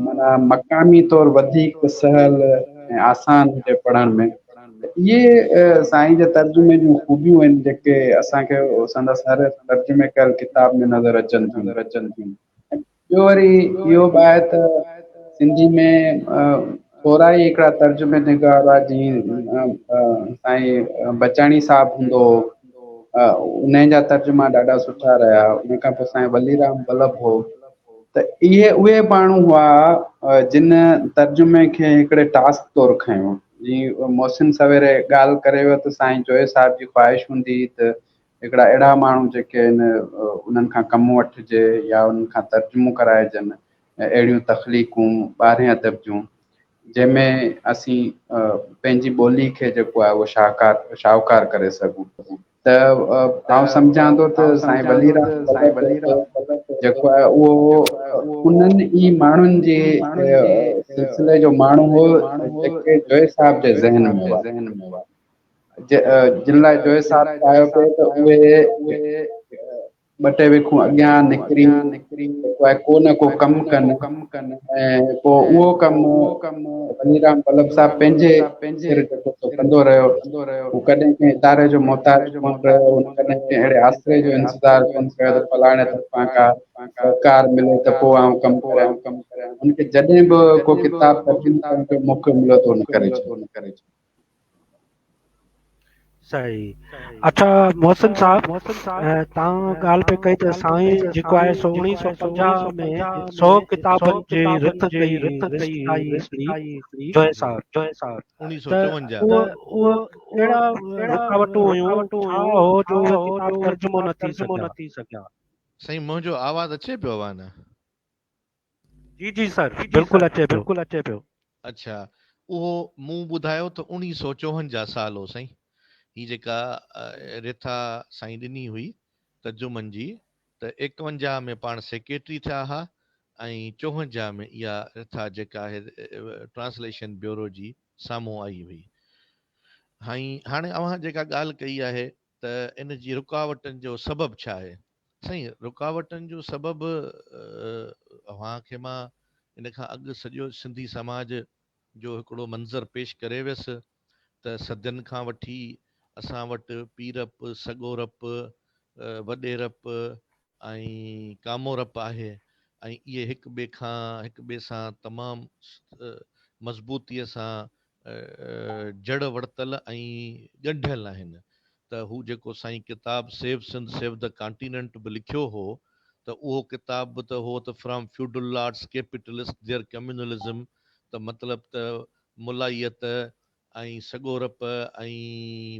معنيٰ مقامي طور وڌيڪ سهل ۽ آسان هجي پڙهڻ ۾ ته اهي سائين جي ترجمي جون خوبيون آهن جيڪي اسان کي سندس هر ترجمي ڪيل ڪتاب ۾ نظر اچن ٿيون. ٻيو وري اهو به آهي ته سنڌي ۾ ٿورا ئي هڪڙا ترجمي نگار هئا جيئن سائين بچاڻي صاحب هوندو هو انهن جا ترجما ڏاڍا سٺا رهيا ان کان پوء سائين ولي رام ولڀ هو ته اهي اهي ماڻهو هئا جن ترجمي کي هڪڙي ٽاسڪ طور کنيو جيئن محسن سويري ڳالهه ڪري ويو ته سائين جويي صاحب جي خواهش هوندي هئي ته هڪڙا اهڙا ماڻهو جيڪي آهن انهن کان ڪم وٺجي يا انهن کان ترجمو ڪرائجن اهڙيون تخليقون ٻارهين ادب جون جنهن ۾ اسين پنهنجي ٻولي کي جيڪو آهي اهو شاهڪار شاهوڪار ڪري سگهون ته آئون سمجهان ٿو ته سائين ولي رام جيڪو آهي اهو انهن ئي ماڻهن جي سلسلي جو ماڻهو هو جيڪي جوئي صاحب جي ذهن ۾ هئا. جن لاء جويي صاحب چاهيو پئي ته اهي ٻه ٽي وکون اڳيان نڪري جيڪو آهي ڪو نه ڪو ڪم ڪن ۽ پوء اهو ڪم ولي رام ولڀ صاحب پنهنجي سر جيڪو سو ڪندو رهيو. هو ڪڏهن ڪنهن اداري جو محتاج ڪونه رهيو، هن ڪڏهن ڪنهن اهڙي آسري جو انتظار ڪونه ڪيو ته فلاڻي طرفان ڪا سهڪار ملي ته پوء آئون ڪم ڪريان. هن کي جڏهن به ڪو ڪتاب ترجمو ڪرڻ جو موقعو مليو ته هن ڪري ڇڏيو. صحيح اڇا محسن صاحب تان ڳالهه پئي ڪئي ته سائين جيڪو آهي سو 1950 ۾ 100 ڪتابن جي رٿ ڪئي لسٽ ٺاهي هڪڙي جويي صاحب ته اهو اهو ڪهڙا رڪاوٽون هيون ڇا هو جو اهي ڪتاب ترجمو نه ٿي سگهيا؟ سائين منهنجو آواز اچي پيو اوهان نه؟ جي جي سر بلڪل اچي پيو. اڇا اهو مون ٻڌايو ته اوڻيهه سو چوهنجاهه سال هو سائين هي جيڪا رٿا سائين ڏني هئي ترجمن جي ته ايڪونجاهه ۾ پاڻ سيڪريٽري ٿيا ها ۽ چوهنجاهه ۾ اها رٿا جيڪا آهي ٽرانسليشن بيورو جي سامهون آئي هئي. هاڻي اوهان جيڪا ڳالهه ڪئي آهي ته ان جي رڪاوٽن جو سبب ڇا آهي؟ سائين رڪاوٽن جو سبب اوهان کي مان ان کان اڳ سڄو سنڌي سماج جو هڪڙو منظر پيش ڪري ويس ته صدين کان وٺي اسان وٽ پيرپ، سڳورپ، وڏيرپ ۽ ڪامورپ آهي ۽ اهي هڪ ٻئي کان هڪ ٻئي سان تمام مضبوطيء سان جڙ ورتل ۽ ڳنڍيل آهن ته هو جيڪو سائين ڪتاب save Sindh save the continent به لکيو هو ته اهو ڪتاب به ته هو ته from feudal lords capitalist their communalism ته مطلب ته ملائيت ۽ سڳورپ ۽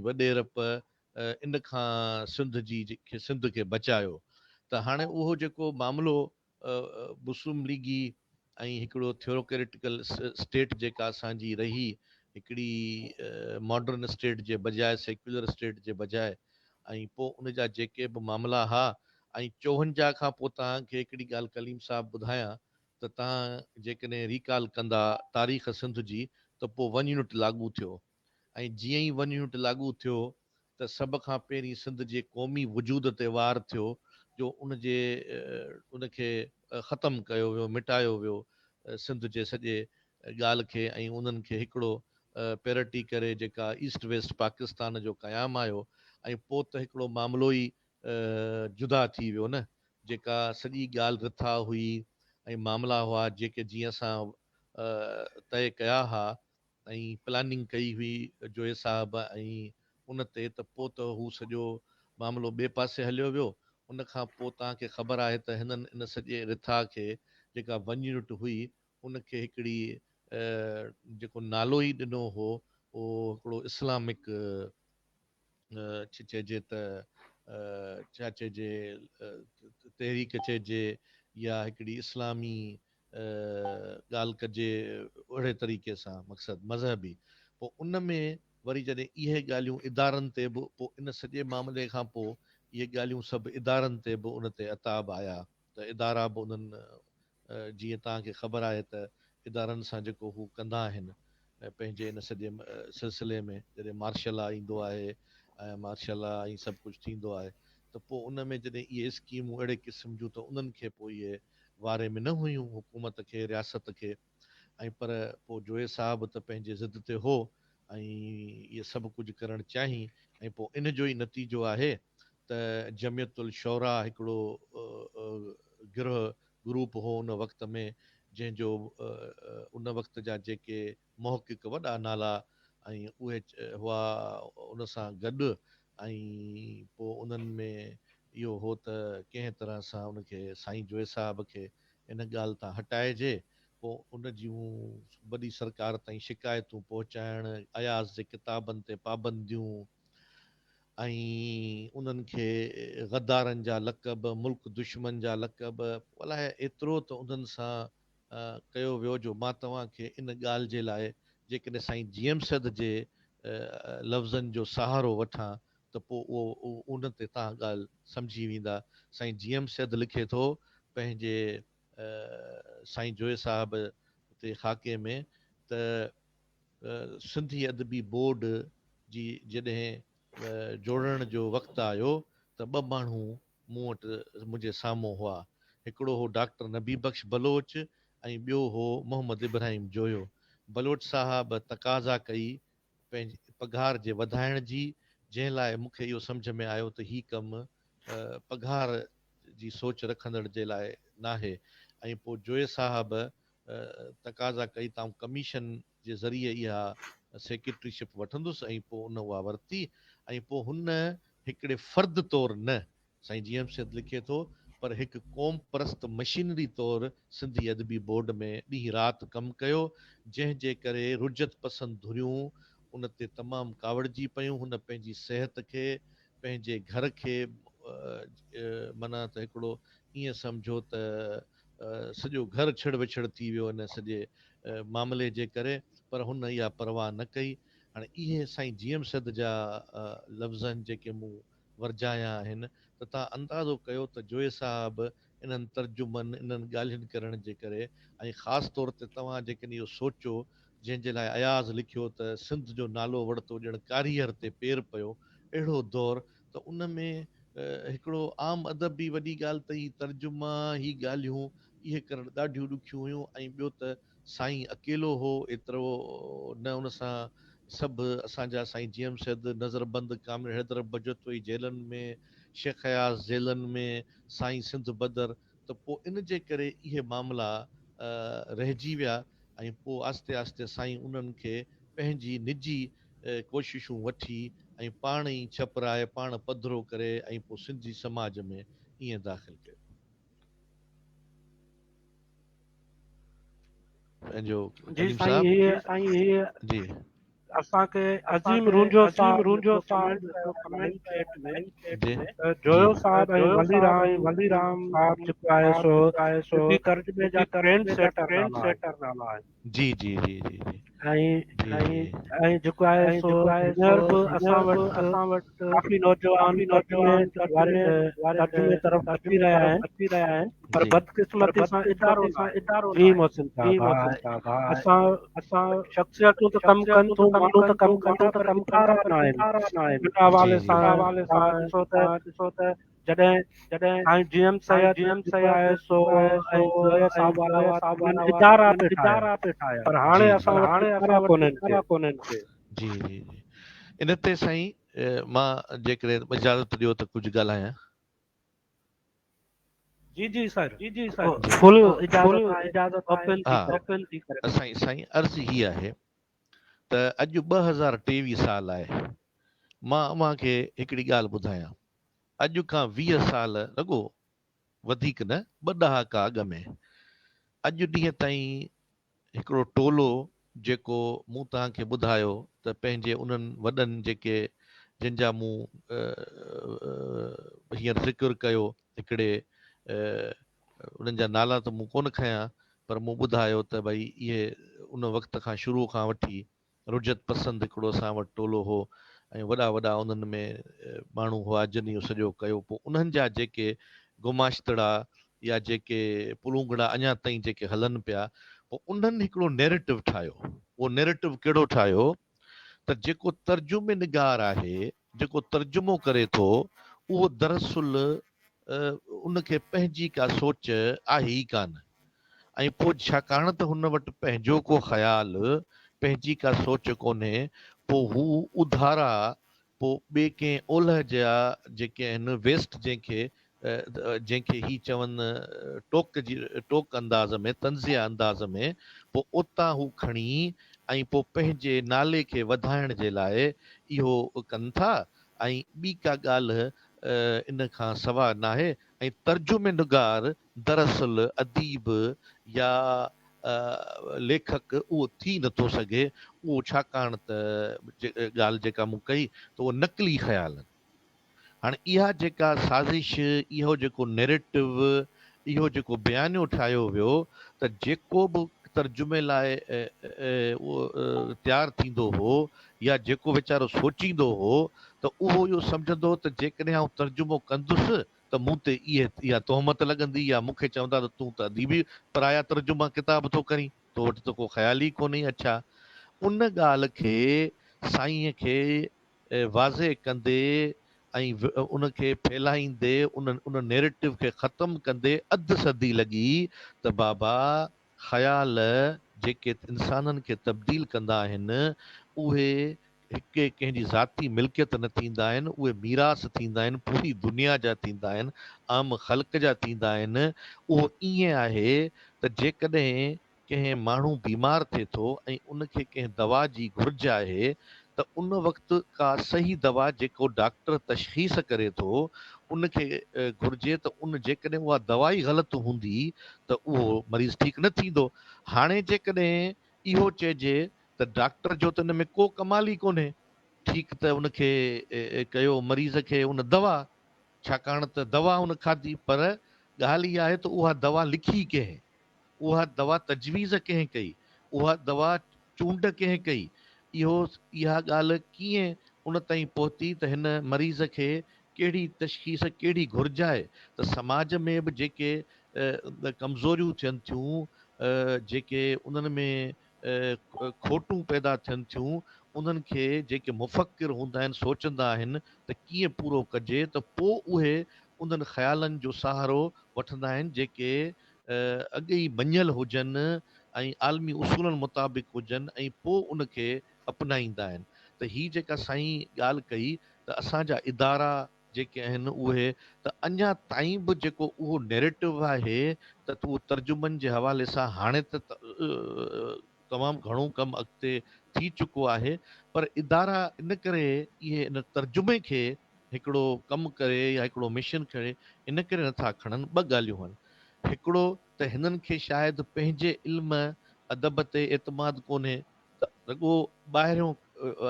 وڏيرپ ان کان سنڌ جي سنڌ کي بچايو ته هاڻي اهو جيڪو معاملو مسلم ليگي ۽ هڪڙو ٿيوروڪريٽيڪل اسٽيٽ جيڪا اسان جي رهي هڪڙي ماڊرن اسٽيٽ جي بجاء سيڪيولر اسٽيٽ جي بجاء ۽ پوء ان جا جيڪي به معاملا ها ۽ چوهنجاهه کان پوء توهان کي هڪڙي ڳالهه ڪليم صاحب ٻڌايان ته توهان جيڪڏهن ريڪال ڪندا تاريخ سنڌ جي ته پوء ون يونٽ لاڳو ٿيو ۽ جيئن ئي ون يونٽ لاڳو ٿيو ته سڀ کان پهرين سنڌ جي قومي وجود تي وار ٿيو جو ان جي ان کي ختم ڪيو ويو مٽايو ويو سنڌ جي سڄي ڳالهه کي ۽ انهن کي هڪڙو پيرٽي ڪري جيڪا ايسٽ ويسٽ پاڪستان جو قيام آيو ۽ پوء ته هڪڙو معاملو ئي جدا ٿي ويو نه جيڪا سڄي ڳالهه رٿا هئي ۽ معاملا هئا جيڪي جيئن اسان طئي ڪيا ها ۽ پلاننگ ڪئي هئي جويي صاحب ۽ ان تي ته پوء ته هو سڄو معاملو ٻئي پاسي هليو ويو. ان کان پوء توهان کي خبر آهي ته هنن ان سڄي رٿا کي جيڪا ون يونٽ هئي ان کي هڪڙي جيڪو نالو ئي ڏنو هو اهو هڪڙو اسلامڪ چئجي ته ڇا چئجي تحريڪ چئجي يا هڪڙي اسلامي ڳالهه ڪجي اهڙي طريقي سان مقصد مذهبي پوء ان ۾ وري جڏهن اهي ڳالهيون ادارن تي به پوء ان سڄي معاملي کان پوء اهي ڳالهيون سڀ ادارن تي به ان تي عتاب آيا ته ادارا به انهن جيئن توهان کي خبر آهي ته ادارن سان جيڪو هو ڪندا آهن پنهنجي ان سڄي سلسلي ۾ جڏهن مارشل لا ايندو آهي ۽ مارشل لا ۽ سڀ ڪجهه ٿيندو آهي ته پوء ان ۾ جڏهن اهي اسڪيمون اهڙي قسم جون ته انهن کي پوء اهي واري ۾ نه هيون حڪومت کي رياست کي ۽ پر پوء جويي صاحب ته پنهنجي ضد تي هو ۽ اهي سڀ ڪجهه ڪرڻ چاهين ۽ پوء ان جو ئي نتيجو آهي ته جمعيت الشعراء هڪڙو گروهه گروپ هو ان وقت ۾ جنهن جو ان وقت جا جيڪي محقق وڏا نالا ۽ اهي هئا ان سان گڏ ۽ پوء انهن ۾ اهو هو ته ڪنهن طرح سان ان کي سائين جويي صاحب کي ان ڳالهه تان هٽائجي پوء ان جون وڏي سرڪار تائين شڪايتون پهچائڻ، اياز جي ڪتابن تي پابنديون ۽ انهن کي غدارن جا لقب، ملڪ دشمن جا لقب، الائي ايترو ته انهن سان ڪيو ويو جو مان توهان کي ان ڳالهه جي لاء جيڪڏهن سائين جي ايم سيد جي لفظن جو سهارو وٺان ته پوء اهو ان تي توهان ڳالهه سمجهي ويندا. سائين جي ايم سيد لکي ٿو پنهنجي سائين جويي صاحب تي خاڪي ۾ ته سنڌي ادبي بورڊ جي جڏهن جوڙڻ جو وقت آيو ته ٻه ماڻهو مون وٽ منهنجي سامهون هئا. هڪڙو هو ڊاڪٽر نبي بخش بلوچ ۽ ٻيو هو محمد ابراهيم جويو. بلوچ صاحب تقاضا ڪئي پنهنجي پگهار جي وڌائڻ جي، جنهن لاء مون کي اهو سمجهه ۾ آيو ته هي ڪم پگهار جي سوچ رکندڙ جي لاء ناهي ۽ پوء جويي صاحب تقاضا ڪئي ته آئون ڪميشن جي ذريعي اها سيڪريٽري شپ وٺندس ۽ پوء ان اها ورتي ۽ پوء هن هڪڙي فرد طور نه، سائين جي ايم سيد لکي ٿو، پر هڪ قوم پرست مشينري طور سنڌي ادبي بورڊ ۾ ڏينهن رات ڪم ڪيو، جنهن جي ڪري رجعت پسند ڌريون ان تي تمام ڪاوڙجي پيون، هن پنهنجي صحت کي، پنهنجي گهر کي معنيٰ ته هڪڙو ائين سمجهو ته سڄو گهر ڇڙ وڇڙ ٿي ويو ان سڄي معاملي جي ڪري پر هن اها پرواهه نه ڪئي. هاڻي اهي سائين جي ايم سيد جا لفظ آهن جيڪي مون ورجايا آهن ته توهان اندازو ڪيو ته جويي صاحب انهن ترجمن، انهن ڳالهين ڪرڻ جي ڪري ۽ خاص طور تي توهان جيڪڏهن اهو سوچيو جنهن جي لاء اياز لکيو ته سنڌ جو نالو وڙتو ڄڻ ڪاريهر تي پير پيو اهڙو دور ته ان ۾ هڪڙو عام ادب به وڏي ڳالهه ته هي ترجما، هي ڳالهيون، اهي ڪرڻ ڏاڍيون ڏکيون هيون ۽ ٻيو ته سائين اڪيلو هو، ايترو نه ان سان سڀ اسان جا سائين جي ايم سيد نظر بند، ڪامريڊ حيدر بجتوئي جيلن ۾، شيخ اياز جيلن ۾، سائين سنڌ بدر ته پوء ان جي ڪري اهي معاملا رهجي ويا ۽ پوء آهستي آهستي سائين انهن کي پنهنجي نجي ڪوششون وٺي ۽ پاڻ ئي ڇپرائي، پاڻ پڌرو ڪري ۽ پوء سنڌي سماج ۾ ائين داخل ڪيو. پنهنجو جي ڪليم سائين صاحب هي سائين هي جي. اسان کي عظيم رونجهو صاحب رونجهو صاحب ڪمينٽ چيٽ ۾ جي ته جي جويو صاحب ۽ ولي رام ولي رام صاحب جيڪو آهي سو سنڌي ترجمي جا ٽرينڊ سيٽر نالا آهن. جي جي جي جي جي ۽ جي جي ۽ جيڪو آهي سو هينئر به اسان وٽ اسان وٽ ڪافي نوجوان ترجمي واري ترجمي طرف اچي رهيا آهن اچي رهيا آهن پر بدقسمتي سان ادارو ادارو جي محسن صاحب اسان اسان شخصيتون ته ڪم ڪن ٿيون ماڻهو ته ڪم ڪن ٿا پر ادارا نه آهن ان حوالي سان حوالي سان ڏسو ته ڏسو ته جڏهن جڏهن سائين جي ايم سيد جي ايم سيد آهي سو ۽ لويا صاحب وارا هئا ادارا پي ادارا پي ٺاهيا پر هاڻي اسان وٽ هاڻي اسان وٽ ادارا ڪونهن ڪي. جي جي جي ان تي سائين مان جيڪڏهن اجازت ڏيو ته ڪجهه ڳالهايان. جي جي سر جي جي سر فل اجازت اجازت اوپن ٿي اوپن ٿي ڪري. سائين سائين عرض هي آهي ته اڄ 2023 سال آهي مان اوهان کي هڪڙي ڳالهه ٻڌايان اڄ کان 20 سال رڳو وڌيڪ نه ٻه ڏهاڪا اڳ ۾ اڄ ڏينهن تائين هڪڙو ٽولو جيڪو مون توهان کي ٻڌايو ته پنهنجي انهن وڏن جيڪي جن جا مون هينئر ذڪر ڪيو هڪڙي انهن جا نالا ته مون ڪونه کنيا پر مون ٻڌايو ته ڀئي اهي ان وقت کان شروع کان وٺي رجعت پسند هڪڙو اسان وٽ ٽولو هو ۽ وڏا وڏا انهن ۾ ماڻهو هئا جن اهو سڄو ڪيو پوء انهن جا جيڪي گماشتڙا يا جيڪي پلونگڙا اڃا تائين جيڪي هلن پيا پوء انهن هڪڙو نيريٽو ٺاهيو اهو نيريٽو ڪهڙو ٺاهيو ته جيڪو ترجمي نگار آهي جيڪو ترجمو ڪري ٿو اهو دراصل ان کي پنهنجي ڪا سوچ آهي ئي ڪانه ۽ پوء ڇاڪاڻ ته هن وٽ پنهنجو ڪو خيال، پنهنجي ڪا سوچ ڪونهي، پوء هو اڌارا پوء ٻئي ڪنهن اولهه جا جيڪي آهن ويسٽ جنهن کي جنهن کي هي چون ٽوڪ جي ٽوڪ انداز ۾ طنزيه انداز ۾ پوء اتان هو کڻي ۽ پوء پنهنجي نالي کي وڌائڻ جي لاء اهو ڪن ٿا ۽ ٻي ڪا ڳالهه ان کان سوا ناهي ۽ ترجمي نگار دراصل اديب يا ليکڪ اهو ٿي نٿو سگهي، اهو ڇاڪاڻ ته ڳالهه جيڪا مون ڪئي ته اهو نقلي خيال آهن. هاڻي اها جيڪا سازش، اهو جيڪو نيريٽو، اهو جيڪو بيانيو ٺاهيو ويو ته جيڪو به ترجمي لاء تيار ٿيندو هو يا جيڪو ويچارو سوچيندو هو ته اهو اهو سمجهندو هو ته جيڪڏهن آئون ترجمو ڪندس ته مون تي اهي اها تهمت لڳندي يا مون کي چوندا ته تون ته اديبي پرايا ترجما ڪتاب ٿو ڪرين، تو وٽ ته ڪو خيال ئي ڪونهي. اڇا ان ڳالهه کي سائينء کي واضح ڪندي ۽ ان کي ڦهلائيندي ان ان نيريٽو کي ختم ڪندي اڌ صدي لڳي ته بابا خيال جيڪي انسانن کي تبديل ڪندا آهن اهي هڪ ڪنهن جي ذاتي ملڪيت نه ٿيندا آهن، اهي ميراث ٿيندا آهن، پوري دنيا جا ٿيندا آهن، عام خلق جا ٿيندا آهن. اهو ائين آهي ته جيڪڏهن ڪنهن ماڻهو بيمار ٿئي ٿو ۽ ان کي ڪنهن دوا جي گهرج آهي ته ان وقت ڪا صحيح دوا جيڪو ڊاڪٽر تشخيص ڪري ٿو ان کي گهرجي ته ان جيڪڏهن اها دوا ئي غلط هوندي ته اهو مريض ٺيڪ نه ٿيندو. هاڻي جيڪڏهن اهو چئجي ته ڊاڪٽر جو ته ان ۾ ڪو ڪمال ئي ڪونهي، ٺيڪ ته ان کي ڪيو مريض کي ان دوا، ڇاڪاڻ ته دوا ان کاڌي پر ڳالهه اها آهي ته اها دوا لکي ڪنهن؟ اها دوا تجويز ڪنهن ڪئي؟ اها دوا چونڊ ڪنهن ڪئي؟ اهو اها ڳالهه ڪيئن ان تائين پهتي ته هن مريض کي ڪهڙي تشخيص ڪهڙي گهرج آهي ته سماج ۾ به جيڪي ڪمزوريون ٿين ٿيون جيڪي انهن ۾ کوٽون پيدا ٿين ٿيون انهن کي جيڪي مفڪر هوندا آهن سوچندا آهن ته ڪيئن پورو ڪجي ته پوء اهي انهن خيالن جو سهارو وٺندا آهن جيڪي اڳ ئي مڃيل هجن ۽ عالمي اصولن مطابق هجن ۽ پوء ان کي اپنائيندا آهن ته هي جيڪا سائين ڳالهه ڪئي ته اسان جا ادارا جيڪي آهن اهي ته اڃا تائين به جيڪو اهو نيريٽو آهي ته اهو ترجمن جي حوالي سان هاڻي ته تمام گهڻو ڪم اڳتي ٿي چڪو آهي پر ادارا ان ڪري اهي ان ترجمي کي هڪڙو ڪم ڪري يا هڪڙو مشن کڻي ان ڪري نٿا کڻن ٻه ڳالهيون آهن هڪڙو ته هنن کي شايد پنهنجي علم ادب تي اعتماد ڪونهي ته رڳو ٻاهريون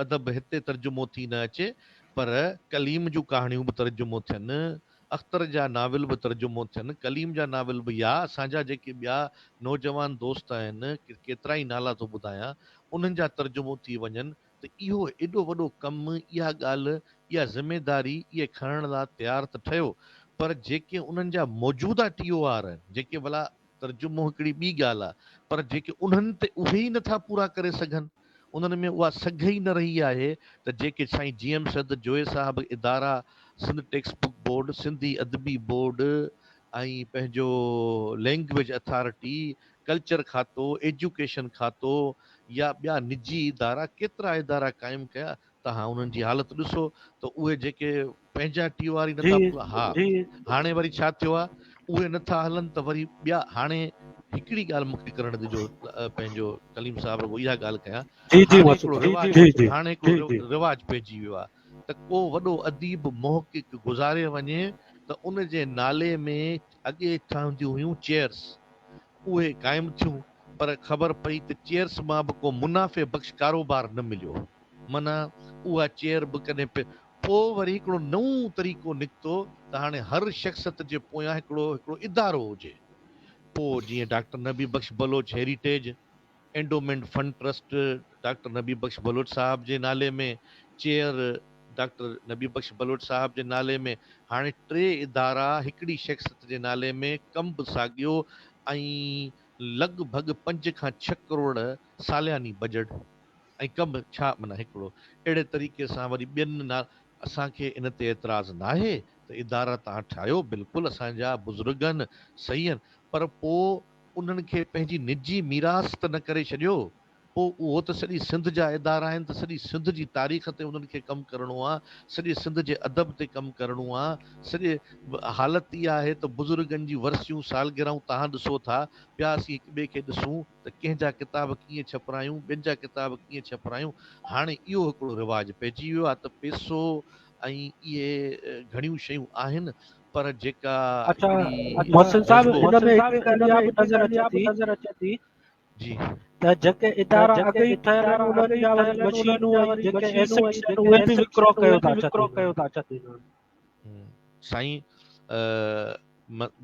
ادب هتي ترجمو ٿي نه اچي پر ڪليم جون ڪهاڻيون به ترجمو ٿين، اختر جا ناول به ترجمو ٿين، ڪليم جا ناول به يا اسان جا جيڪي ٻيا نوجوان دوست آهن، ڪيترائي نالا ٿو ٻڌايان، انهن جا ترجمو ٿي وڃن ته اهو ايڏو وڏو ڪم، اها ڳالهه، اها ذميداري اهي کڻڻ لا تيار ته ٺهيو پر جيڪي انهن جا موجوده ٽي او آر آهن، جيڪي ڀلا ترجمو هڪڙي ٻي ڳالهه آ پر جيڪي انهن تي اهي ئي نٿا پورا ڪري سگهن، انهن ۾ اها سگهه ئي نه رهي آهي ته جيڪي سائين جي ايم سيد، جويي صاحب ادارا، Sindh text book board, Sindhi ادبي بورڊ ۽ پنهنجو لينگويج اٿارٽي، ڪلچر کاتو، ايجوڪيشن کاتو يا ٻيا نجي ادارا ڪيترا ادارا قائم ڪيا توهان انهن جي حالت ڏسو ته اهي جيڪي پنهنجا ٽي او آر ئي نٿا پورا ها هاڻي وري ڇا ٿيو آهي اهي نٿا هلن ته وري ٻيا هاڻي هڪڙي ڳالهه مون کي ڪرڻ ڏجو پنهنجو ڪليم صاحب رڳو اها ڳالهه ڪيان هاڻي هڪڙو رواج هاڻي هڪڙو رواج پئجي ويو آهي ته ڪو وڏو اديب محقق گذاري وڃي ته ان جي نالي ۾ اڳي ٺهنديون هيون چيئرس اهي قائم ٿيون پر خبر پئي ته چيئرس مان به ڪو منافعي بخش ڪاروبار نه مليو معنيٰ اها چيئر به ڪڏهن پي پوء وري هڪڙو نئون طريقو نڪتو ته هاڻي هر شخصيت جي پويان هڪڙو هڪڙو ادارو هجي. پوء جيئن doctor Nabi Bakhsh Baloch heritage endowment fund trust doctor Nabi Bakhsh Baloch صاحب جي نالي ۾، چيئر ڊاڪٽر نبي بخش بلوچ صاحب جي نالي ۾، هاڻي ٽي ادارا هڪڙي شخصيت جي نالي ۾، ڪم به ساڳيو ۽ لڳ ڀڳ پنج کان ڇهه ڪروڙ سالياني بجيٽ. ۽ ڪم ڇا معنيٰ هڪڙو اهڙي طريقي سان وري ٻين نا اسان کي ان تي اعتراض ناهي ته ادارا توهان ٺاهيو بلڪل اسان جا بزرگ آهن صحيح آهن پر پو انهن کي پنهنجي نجي ميراث ته نه ڪري ڇڏيو پو اهو ته سڄي سنڌ جا ادارا آهن ته سڄي سنڌ جي تاريخ تي انهن کي ڪم ڪرڻو آ سڄي سنڌ جي ادب تي ڪم ڪرڻو آ سڄي حالت اها آهي ته بزرگن جي ورسيون سالگرهون توهان ڏسو ٿا پيا اسين هڪ ٻئي کي ڏسون ته ڪنهن جا ڪتاب ڪيئن ڇپرايون، ٻين جا ڪتاب ڪيئن ڇپرايون، هاڻي اهو هڪڙو رواج پئجي ويو آهي ته پئسو ۽ اهي گهڻيون شيون آهن پر جيڪا اڇا هڪڙي محسن صاحب جذبو. هن ۾ هڪ ڳالهه اها به نظر اچي ٿي جي. ته جيڪي ادارا اڳ ئي ٺهيل آهن انهن جا وري مشينون ۽ جيڪي ايسيٽس آهن اهي به وڪرو ڪيو ٿا ڇڏين. سائين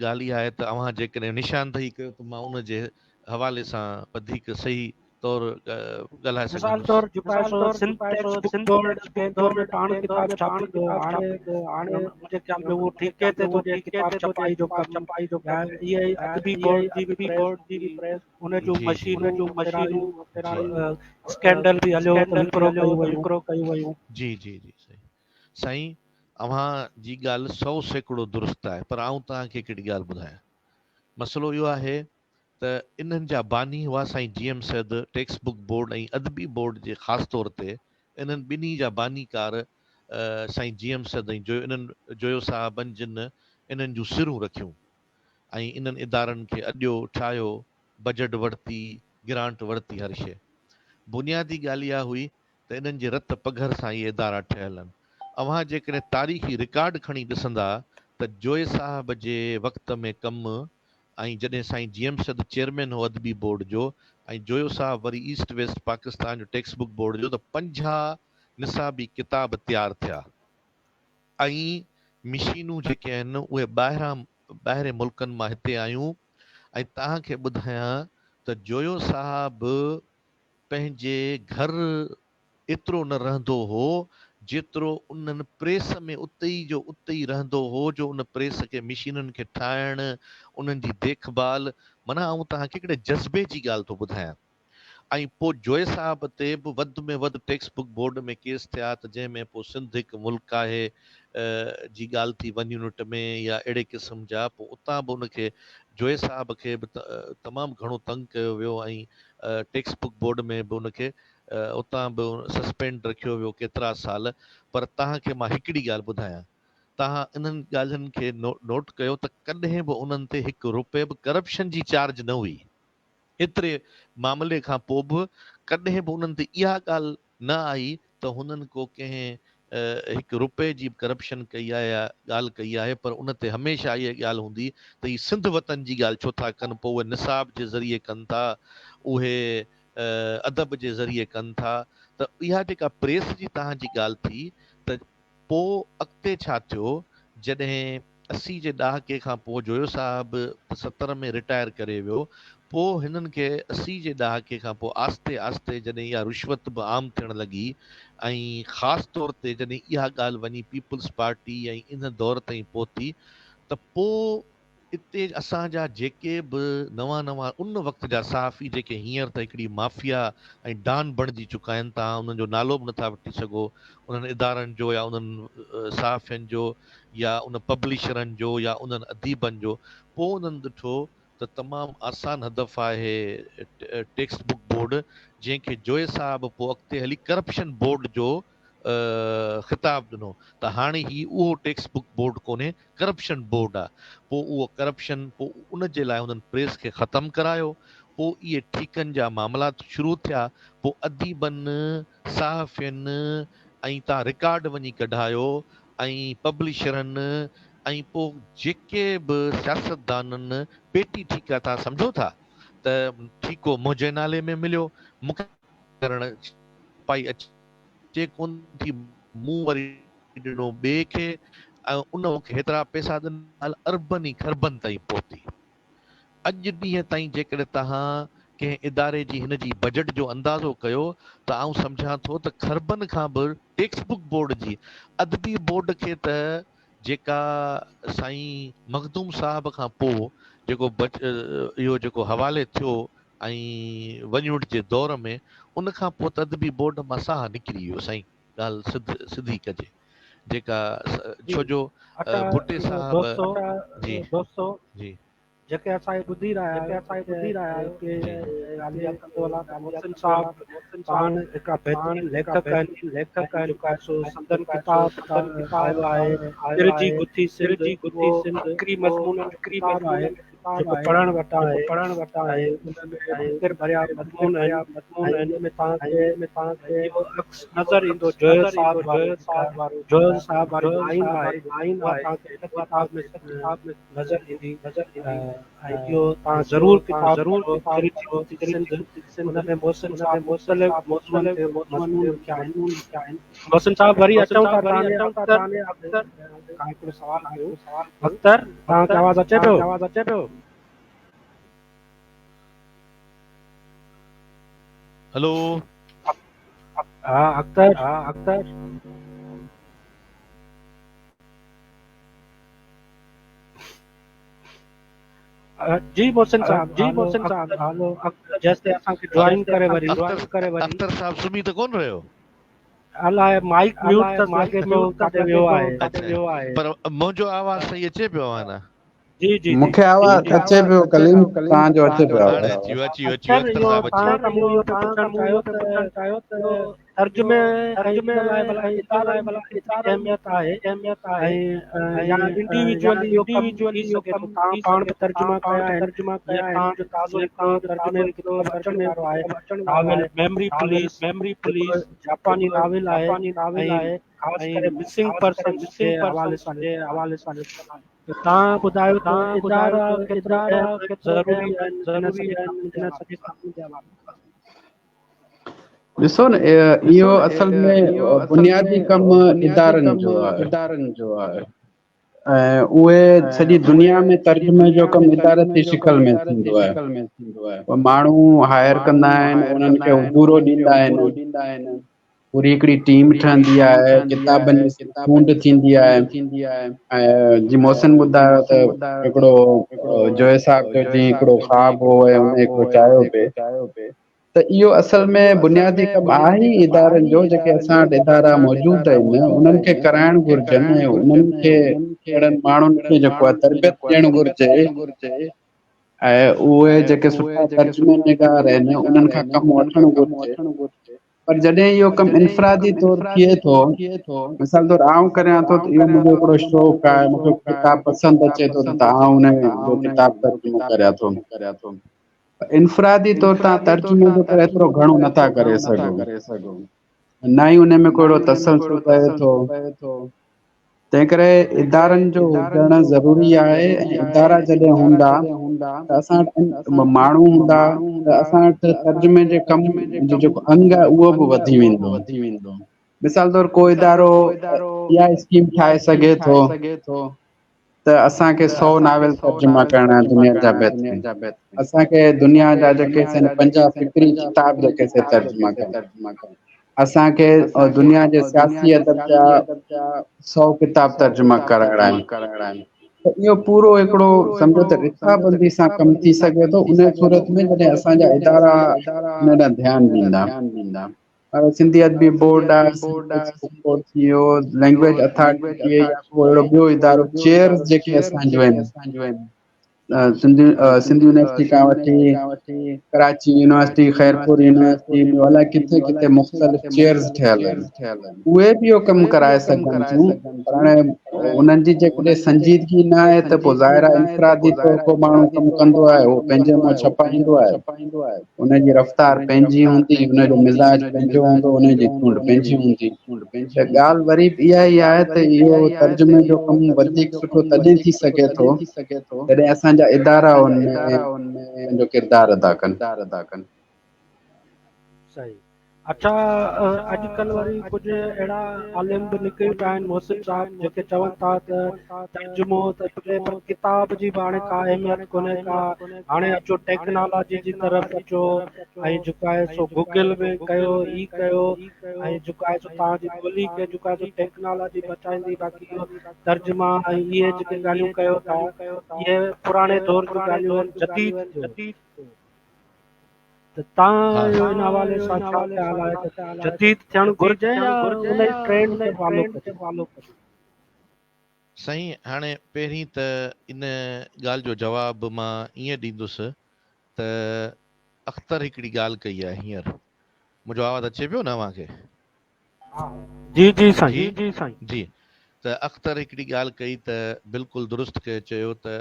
ڳالهه اها آهي ته اوهان جيڪڏهن نشاندهي ڪيو ته مان ان جي حوالي سان وڌيڪ صحيح طور ڳالهائي مثال سگهندس. طور جيڪو آهي سو سنڌ ٽيڪسٽ بڪ بورڊ ڪنهن دور ۾ پاڻ ڪتاب ڇاپيندو هو، هاڻي منهنجي خيال ۾ اهو ٺيڪي تي ٿو ڏئي ڪتاب ڇپائي جو ڪم يا اهي ادبي بورڊ جي به پريس هئي، ان جون مشينون اسڪينڊل به هليو ته وڪرو ڪيون ويون. جي جي جي سائين سائين اوهان جي ڳالهه 100% درست آهي پر آئون توهان کي هڪڙي ڳالهه ٻڌايان مسئلو اهو آهي ته انهن جا باني هئا سائين G M Syed text book board ۽ ادبي بورڊ جي خاص طور تي انهن ٻنهي جا بانيڪار سائين جي ايم سيد ۽ جويو انهن جويو صاحبن جن انهن جون سرون رکيون ۽ انهن ادارن کي اڏيو ٺاهيو بجيٽ ورتي گرانٽ ورتي هر شيء بنيادي ڳالهه اها هئي ته انهن جي رت پگهر سان اهي ادارا ٺهيل آهن. اوهان جيڪڏهن تاريخي رڪارڊ کڻي ڏسندا ته جوئي صاحب جي وقت ۾ ڪم ۽ جڏهن سائين جي ايم سيد چيئرمين هو ادبي بورڊ جو ۽ جويو صاحب وري ايسٽ ويسٽ پاڪستان جو ٽيڪسٽ بڪ بورڊ جو ته 50 نصابي ڪتاب تيار ٿيا ۽ مشينون جيڪي آهن اهي ٻاهران ٻاهرين ملڪن مان هتي آيون ۽ توهان کي ٻڌايان ته جويو صاحب پنهنجي گهر ايترو نه رهندو هو، جيترو انهن پريس ۾ اتي ئي جو اتي ئي رهندو هو جو ان پريس کي مشينن کي ٺاهڻ، انهن جي ديک ڀال، معنيٰ آئون توهان کي هڪڙي جذبي جي ڳالهه ٿو ٻڌايان. ۽ پوء جوئي صاحب تي به وڌ ۾ وڌ ٽيڪسٽ بڪ بورڊ ۾ ڪيس ٿيا ته جنهن ۾ پوء سنڌ هڪ ملڪ آهي جي ڳالهه ٿي ون يونٽ ۾ يا اهڙي قسم جا پوء اتان به ان کي جوئي صاحب کي به تمام گهڻو تنگ ڪيو ويو ۽ ٽيڪسٽ بڪ بورڊ ۾ به ان کي اتان به سسپينڊ رکيو ويو ڪيترا سال پر توهان کي مان هڪڙي ڳالهه ٻڌايان توهان انهن ڳالهين کي نوٽ ڪيو ته ڪڏهن به انهن تي هڪ روپئي به ڪرپشن جي چارج نه هئي ايتري معاملي کان پوء به ڪڏهن به انهن تي اها ڳالهه نه آئي ته هنن ڪو ڪنهن هڪ روپئي جي به ڪرپشن ڪئي آهي يا ڳالهه ڪئي آهي پر ان تي هميشه اها ڳالهه هوندي ته هي سنڌ وطن جي ڳالهه ڇو ٿا ڪن پوء اهي نصاب جي ذريعي ڪن ٿا اهي ادب جي ذريعي ڪن ٿا ته اها جيڪا پريس جي توهان جي ڳالهه ٿي ته پوء اڳتي ڇا ٿيو جڏهن 80 جي ڏهاڪي کان پوء جويو صاحب ته 70 ۾ رٽائر ڪري ويو پوء هنن کي 80 جي ڏهاڪي کان پوء آهستي آهستي جڏهن اها رشوت به عام ٿيڻ لڳي ۽ خاص طور تي جڏهن اها ڳالهه وڃي پيپلز پارٽي ۽ ان دور تائين پهتي ته پوء اتي اسان جا جيڪي به نوان نوان ان وقت جا صحافي جيڪي هينئر ته هڪڙي مافيا ۽ ڊان بڻجي چڪا آهن توهان انهن جو نالو به نٿا وٺي سگهو انهن ادارن جو يا انهن صحافين جو يا ان پبلشرن جو يا انهن اديبن جو پوء انهن ڏٺو ته تمام آسان هدف آهي ٽيڪسٽ بڪ بورڊ جنهن کي جوئي صاحب پوء اڳتي هلي ڪرپشن بورڊ جو خطاب ڏنو ته هاڻي هي اهو ٽيڪسٽ بڪ بورڊ ڪونهي ڪرپشن بورڊ آ پوء اهو ڪرپشن پوء ان جي لاء انهن پريس کي ختم ڪرايو پوء اهي ٺيڪن جا معاملا شروع ٿيا پوء اديبن صحافين ۽ تان رڪارڊ وڃي ڪڍايو ۽ پبلشرن ۽ پوء جيڪي به سياستدانن پيٽي ٺيڪا تان سمجهو ٿا ته ٺيڪو منهنجي نالي ۾ مليو مونکي ڪرڻ پائي اچي ڪونه ٿي، مون وري ڏنو ٻئي کي ۽ ان مون کي هيترا پئسا ڏنا، ڳالهه اربن ۽ کربن تائين پهتي. اڄ ڏينهن تائين جيڪڏهن توهان ڪنهن اداري جي هن جي بجيٽ جو اندازو ڪيو ته آئون سمجهان ٿو ته کربن کان به ٽيڪسٽ بڪ بورڊ جي ادبي بورڊ کي ته جيڪا سائين مخدوم صاحب کان پوء جيڪو اهو جيڪو حوالي ٿيو ۽ ون يونٽ جي دور ۾ ان کان پوء ته ادبي بورڊ مان ساهه نڪري ويو سائين ڳالهه سڌ سڌي ڪجي جيڪا ڇو جو ڀٽي صاحب جي جي جيڪي اسان کي ٻڌي رهيا آهيو اسان کي ٻڌي رهيا آهيو ڪي ڳالهه اها ڪندو هلان ته محسن صاحب پاڻ هڪ بهترين ليکڪ آهن ليکڪ آهن جيڪو آهي سو سندن ڪتاب آيو آهي تر جي گٿي سنڌ اهو اکري مضمونن جو ڪتاب آهي جيڪو پڙهڻ وٽان آهي پڙهڻ وٽان آهي ان ۾ فڪر ڀريا مضمون آهن مضمون آهن ان ۾ توهان کي ۾ توهان کي اهو عڪس نظر ايندو جويو صاحب وارو صاحب وارو جويو صاحب واري لائين آهي لائين آهي توهان کي هن ڪتاب ۾ ڪتاب ۾ نظر ايندي نظر ايندي ۽ اهو توهان ضرور ڪتاب ضرور ڪتاب سنڌ ان ۾ محسن صاحب مختلف موضوعن تي مضمون لکيا آهن لکيا آهن محسن صاحب وري اچون ٿا توهان ڏي اختر کان هڪڙو سوال ڪيو اختر توهان کي آواز اچي پيو آواز اچي پيو. هلو. ها اختر ها اختر. جي محسن صاحب جي محسن صاحب هلو اختر جيستائين اسان کي جوائن ڪري وري جوائن ڪري وري. اختر صاحب سمهي ته ڪون رهيو. الائي مائيڪ ميوٽ اٿس لڳي ٿو ڪاڏي ويو آهي. اڇا پر منهنجو آواز صحيح اچي پيو اوهان ڏانهن. جي جي مون کي آواز اچي پيو ڪليم توهان جو اچي پيو هاڻي آواز. اچي ويو اچي ويو اچي ويو اختر اختر اهو صاحب اچي توهان ويو. کان مون اهو پئي پڇڻ چاهيو ته چاهيو ته ترجمي ۽ ان لاء ڀلا ادارن جي ڪيتري اهميت آهي اهميت آهي ۽ يا انڊيويجوئلي اهو ڪم ٿي سگهي ٿو توهان پاڻ به ترجما ڪيا آهن جيئن توهان جو تازو هڪڙو ترجمي جو ڪتاب اچڻ وارو آهي novel memory police memory police جاپاني ناول آهي ۽ خاص ڪري مسنگ پرسنز جي حوالي سان حوالي سان لکيل آهي ته توهان ٻڌايو ته ادارا ڪيترا ضروري آهن ضروري آهن ان سڄي ڪم جي حوالي سان. ڏسو نه اهو اصل ۾ بنيادي ڪم ادارن جو آهي ادارن جو آهي ۽ اهي سڄي دنيا ۾ ترجمي جو ڪم ادارتي شڪل ۾ ٿيندو آهي ماڻهو هائر ڪندا آهن انهن کي اجورو ڏيندا آهن پوري هڪڙي ٽيم ٺهندي آهي ڪتابن جي چونڊ ٿيندي آهي ۽ جي محسن ٻڌايو ته هڪڙو جوئي صاحب جو جي هڪڙو خواب هو ۽ ان هڪڙو چاهيو پئي ته اهو اصل ۾ بنيادي ڪم آهي ئي ادارن جو جيڪي اسان وٽ ادارا موجود آهن انهن کي ڪرائڻ گهرجن ۽ انهن کي اهڙن ماڻهن کي جيڪو آهي تربيت ڏيڻ گهرجي ۽ اهي جيڪي سٺا ترجمي نگار آهن انهن کان ڪم وٺڻ گهرجي پر جڏهن اهو ڪم انفرادي طور ٿئي ٿو، مثال طور آئون ڪريان ٿو ته اهو منهنجو هڪڙو شوق آهي، مون کي ڪتاب پسند اچي ٿو ته آئون ان جو ڪتاب ترجمو ڪريان ٿو. انفرادي طور تان ترجمي جو ڪري ايترو گهڻو نٿا ڪري سگهو، نه ئي ان ۾ ڪو اهڙو تسلسل پئي ٿو. تنهن ڪري ادارن جو هجڻ ضروري آهي ۽ ادارا جڏهن هوندا ته اسان وٽ ماڻهو هوندا ته اسان وٽ ترجمي جي ڪم جو جيڪو انگ آهي اهو به وڌي ويندو. مثال طور ڪو ادارو اها اسڪيم ٺاهي سگهي ٿو ته اسان کي سو ناول ترجما ڪرڻا آهن دنيا جا بهترين، اسان کي دنيا جا جيڪي سن 50 فڪري ڪتاب جيڪي سي ترجما ڪرڻا آهن. اسان کي دنيا جي سياسي ادب جا 100 ڪتاب ترجما ڪرائڻا آهن ته اهو پورو هڪڙو سمجهو ته رٿابندي سان ڪم ٿي سگهي ٿو ان صورت ۾ جڏهن اسان جا ادارا ان ڏانهن ڌيان ڏيندا. پر سنڌي ادبي بورڊ آهي، بورڊ ٿي ويو، لينگويج اٿارٽي ٿي وئي يا ڪو اهڙو ٻيو ادارو چيئرز جيڪي اسان جون آهن سنڌ سنڌ يونيورسٽي کان وٺي ڪراچي يونيورسٽي، خيرپور يونيورسٽي ٻيو الائي ڪٿي ڪٿي مختلف چيئرز ٺهيل آهن اهي به اهو ڪم ڪرائي سگهن ٿيون پر هاڻي انهن جي جيڪڏهن سنجيدگي نه آهي ته پوء ظاهر آهي انفرادي طور ڪو ماڻهو ڪم ڪندو آهي اهو پنهنجي منهن ڇپائيندو آهي ان جي رفتار پنهنجي هوندي ان جو مزاج پنهنجو هوندو ان جي چونڊ پنهنجي هوندي ته ڳالهه وري به اها ئي آهي ته اهو ترجمي جو ڪم وڌيڪ سٺو تڏهن ٿي سگهي ٿو جڏهن اسان جا ادارا ان ۾ پنهنجو ڪردار ادا ڪن. صحيح. اڇا اڄ ڪلهه وري ڪجهه اهڙا عالم به نڪري پيا آهن محسن صاحب جيڪي چون ٿا ته ترجمو ته ڇڏي پر ڪتاب جي به هاڻي ڪا اهميت ڪونهي ڪا هاڻي اچو ٽيڪنالاجي جي طرف اچو ۽ جيڪو آهي سو گوگل ۾ ڪيو هي ڪيو ۽ جيڪو آهي سو توهان جي ٻولي کي جيڪو آهي سو ٽيڪنالاجي بچائيندي باقي اهو ترجما ۽ اهي جيڪي ڳالهيون ڪيو ٿا اهي پراڻي دور جون ڳالهيون آهن جديد ٿيو ته توهان جو ان حوالي سان ڇا خيال آهي ته جديد ٿيڻ گهرجي يا ان ئي ٽرينڊ کي فالو ڪجي؟ سائين هاڻي پهرين ته ان ڳالهه جو جواب مان ائين ڏيندس ته اختر هڪڙي ڳالهه ڪئي آهي هينئر منهنجو آواز اچي پيو نه اوهان کي؟ جي جي سائين جي سائين. جي ته اختر هڪڙي ڳالهه ڪئي ته بلڪل درست ڪئي چيو ته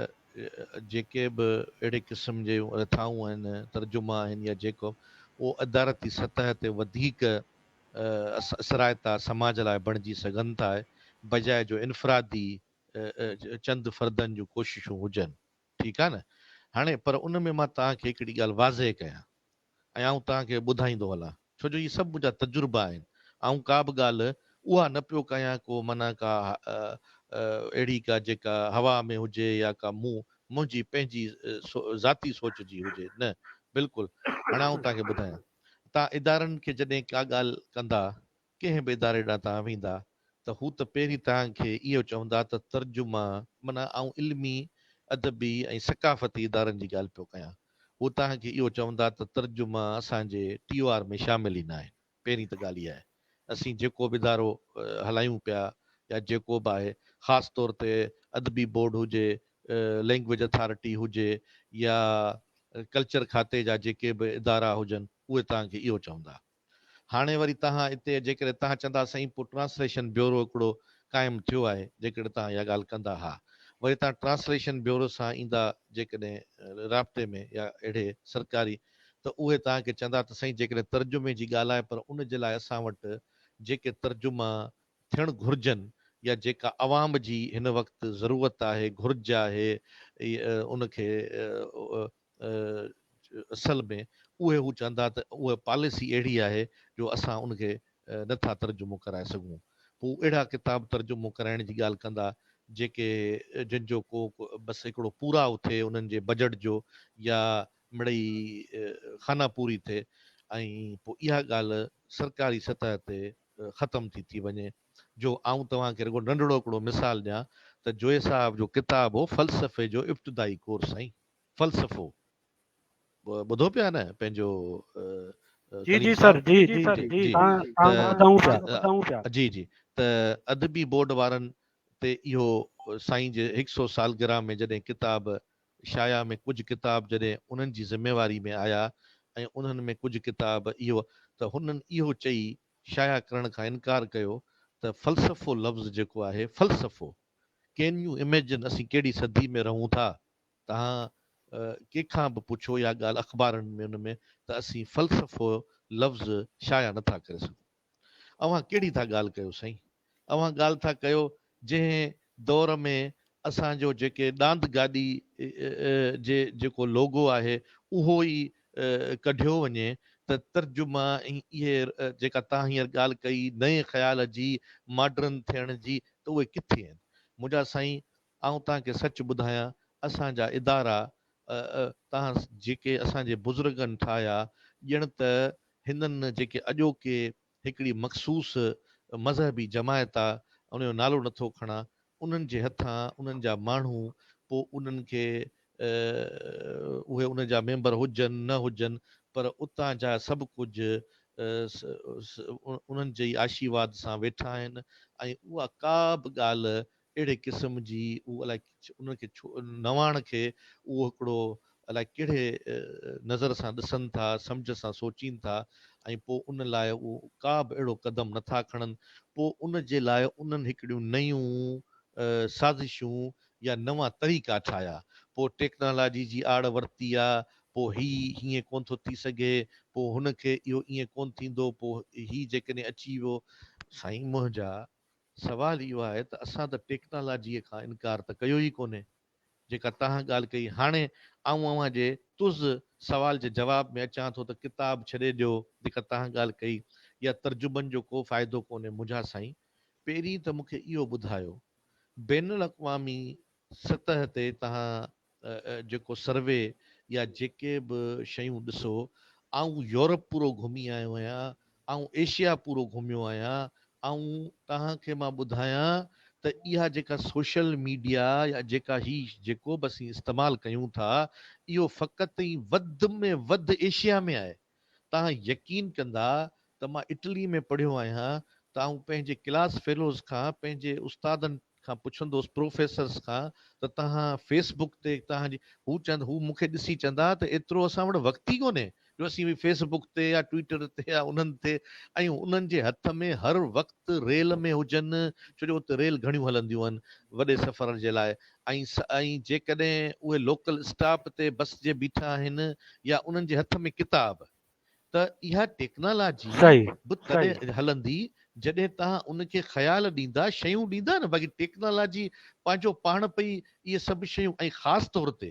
جيڪي به اهڙي قسم جون رٿائون آهن ترجما آهن يا جيڪو اهو ادارتي سطح تي وڌيڪ اثرائتا سماج لاء بڻجي سگهن ٿا بجاء جو انفرادي چند فردن جون ڪوششون هجن ٺيڪ آهي نه هاڻي پر ان ۾ مان توهان کي هڪڙي ڳالهه واضح ڪيان ۽ آئون توهان کي ٻڌائيندو هلان، ڇو جو هي سڀ منهنجا تجربا آهن. آئون ڪا به ڳالهه اها نه پيو ڪيان ڪو معنيٰ ڪا اهڙي ڪا جيڪا هوا ۾ هجي يا ڪا مون منهنجي پنهنجي ذاتي سوچ جي هجي، نه بلڪل. هاڻي آئون توهان کي ٻڌايان. توهان ادارن کي جڏهن ڪا ڳالهه ڪندا، ڪنهن به اداري ڏانهن توهان ويندا ته هو ته پهرين توهان کي اهو چوندا ته ترجما، معنيٰ آئون علمي، ادبي ۽ ثقافتي ادارن جي ڳالهه پيو ڪيان، هو توهان کي اهو چوندا ته ترجما اسان جي ٽي او آر ۾ شامل ئي ناهن. پهرين ته ڳالهه اها آهي. اسين جيڪو به ادارو هلايون پيا يا جيڪو به آهي، خاص طور تي ادبي بورڊ هجي، لينگويج اٿارٽي هجي يا ڪلچر کاتي جا جيڪي به ادارا هجن، اهي توهان کي اهو چوندا. هاڻي وري توهان اتي جيڪڏهن توهان چوندا سائين پوء ٽرانسليشن بيورو هڪڙو قائم ٿيو آهي، جيڪڏهن توهان اها ڳالهه ڪندا ها. وري توهان ٽرانسليشن بيورو سان ايندا جيڪڏهن رابطي ۾ يا اهڙي سرڪاري ته اهي توهان کي چوندا ته سائين جيڪڏهن ترجمي جي ڳالهه آهي پر ان جي لاء اسان وٽ جيڪي ترجما ٿيڻ گهرجن يا جيڪا عوام جي هن وقت ضرورت آهي، گهرج آهي ان کي اصل ۾ اهي هو چوندا ته اها پاليسي اهڙي آهي جو اسان ان کي نه ٿا ترجمو ڪرائي سگهون. پوء اهڙا ڪتاب ترجمو ڪرائڻ جي ڳالهه ڪندا جيڪي جن جو ڪو بس هڪڙو پورائو ٿئي انهن جي بجيٽ جو يا مڙئي خانه پوري ٿئي ۽ پوء اها ڳالهه سرڪاري سطح تي ختم ٿي ٿي وڃي جو آئون توهان کي رڳو ننڍڙو هڪڙو مثال ڏيان ته جويي صاحب جو ڪتاب هو فلسفي جو ابتدائي ڪورس سائين فلسفو ٻڌو پيا نه پنهنجو جي جي سر جي جي جي توهان ٻڌون پيا جي جي ته ادبي بورڊ وارن تي اهو سائين جي هڪ سو سالگرهه ۾ جڏهن ڪتاب شايع ۾ ڪجهه ڪتاب جڏهن انهن جي ذميواري ۾ آيا ۽ انهن ۾ ڪجهه ڪتاب اهو ته هنن اهو چئي شايع ڪرڻ کان انڪار ڪيو ته فلسفو لفظ جيڪو آهي فلسفو ڪين يو اميجن اسين ڪهڙي صدي ۾ رهون ٿا توهان ڪنهن کان به پڇو اها ڳالهه اخبارن ۾ ان ۾ ته اسين فلسفو لفظ شايع نٿا ڪري سگهون. اوهان ڪهڙي ٿا ڳالهه ڪيو سائين؟ اوهان ڳالهه ٿا ڪيو جنهن دور ۾ اسان جو جيڪي ڏاند گاڏي جي جيڪو لوگو آهي اهو ئي ڪڍيو وڃي ته ترجما ۽ اهي جيڪا توهان هينئر ڳالهه ڪئي نئين خيال جي ماڊرن ٿيڻ جي ته اهي ڪٿي آهن؟ منهنجا سائين آئون توهان کي سچ ٻڌايان اسان جا ادارا توهان جيڪي اسان جي بزرگن ٺاهيا ڄڻ ته هنن جيڪي اڄوڪي هڪڙي مخصوص مذهبي جماعت آ ان جو نالو نٿو کڻان انهن جي هٿان انهن جا ماڻهو پو انهن کي اهي ان جا ميمبر هجن نه هجن پر اتان جا سڀ ڪجهه انهن جي ئي آشيواد سان ويٺا آهن ۽ اها ڪا به ڳالهه اهڙي قسم جي هو الائي انهن کي ڇو نواڻ کي اهو هڪڙو الائي ڪهڙي نظر سان ڏسن ٿا، سمجهه سان سوچين ٿا ۽ پوء ان لاء اهو ڪا به اهڙو قدم نه ٿا کڻن، پوء ان جي لاء انهن هڪڙيون نيون سازشون يا نوان طريقا ٺاهيا، پوء ٽيڪنالاجي جي آڙ ورتي آ، پوء هي هيئن ڪونه ٿو ٿي سگهي، پوء هن کي اهو ائين ڪونه ٿيندو، پوء هي جيڪڏهن اچي ويو. سائين منهنجا سوال اهو آهي ته اسان ته ٽيڪنالاجيء کان انڪار ته ڪيو ئي ڪونهي، جيڪا توهان ڳالهه ڪئي. هاڻي آئون اوهان جي تز سوال جي جواب ۾ اچان ٿو ته ڪتاب ڇڏي ڏيو، جيڪا توهان ڳالهه ڪئي، يا ترجمن جو ڪو فائدو ڪونهي. منهنجا سائين، پهرين ته مون کي اهو ٻڌايو، بين الاقوامي سطح تي توهان جيڪو سروي يا جيڪي به شيون ڏسو، آئون يورپ پورو گهمي آيو آهيان، آئون ايشيا پورو گهميو آهيان، آئون توهان کي مان ٻڌايان ته اها جيڪا سوشل ميڊيا يا جيڪا هي جيڪو به اسين استعمال ڪيون ٿا، اهو فقط ۽ وڌ ۾ وڌ ايشيا ۾ آهي. توهان يقين ڪندا ته مان اٽلي ۾ پڙهيو آهيان ته آئون پنهنجي ڪلاس فيلوز کان، پنهنجي استادن کان پڇندو هوس، پروفيسرز کان ته توهان فيس بڪ تي توهان جي هو چوند هو مون کي ڏسي چوندا ته ايترو اسان وٽ وقت ئي ڪونهي جو اسين به فيس بڪ تي يا ٽوئيٽر تي يا انهن تي ۽ انهن جي هٿ ۾ هر وقت ريل ۾ هجن ڇو جو اتي ريل گهڻيون هلنديون آهن وڏي سفر جي لاء ۽ ۽ جيڪڏهن اهي لوڪل اسٽاپ تي بس جي بيٺا آهن يا انهن جي هٿ ۾ ڪتاب ته اها ٽيڪنالاجي به تڏهن هلندي جڏهن توهان ان کي خيال ڏيندا شيون ڏيندا نه باقي ٽيڪنالاجي پنهنجو پاڻ پئي اهي سڀ شيون ۽ خاص طور تي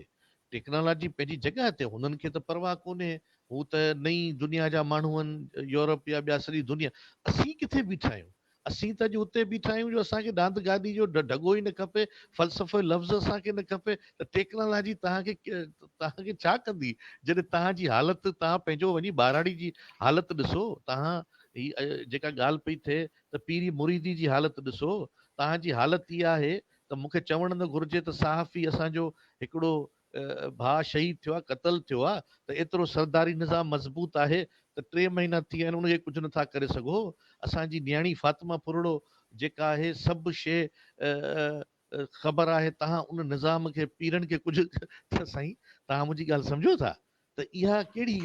ٽيڪنالاجي پنهنجي جڳهه تي هنن کي ته پرواهه ڪونهي هو ته نئين دنيا جا ماڻهو آهن يورپ يا ٻيا سڄي دنيا اسين ڪٿي بيٺا آهيون اسين ته اڄ اتي بيٺا آهيون جو اسان کي ڏاند گاڏي جو ڍڳو ئي نه کپي، فلسفو لفظ اسان کي نه کپي ته ٽيڪنالاجي توهان کي توهان کي ڇا ڪندي؟ جڏهن توهان جي حالت توهان پنهنجو وڃي ٻهراڙي جي حالت ڏسو، توهان هي جيڪا ڳالهه پئي ٿئي ته پيري مريدي جي حالت ڏسو، توهان جي حالت اها آهي ته مون کي چوڻ نه گهرجي ته صحافي اسان جو هڪڙو ڀاء شهيد ٿيو آ قتل ٿيو آ ته ايترو سرداري نظام مضبوط آهي ته ٽي مهينا ٿي ويا آهن ان کي ڪجهه نٿا ڪري سگهو اسان جي نياڻي فاطمه ڦرڙو جيڪا آهي سڀ شي خبر آهي تهان ان نظام کي پيرن کي ڪجهه ته سائين تهان منهنجي ڳالهه سمجهو ٿا ته اها ڪهڙي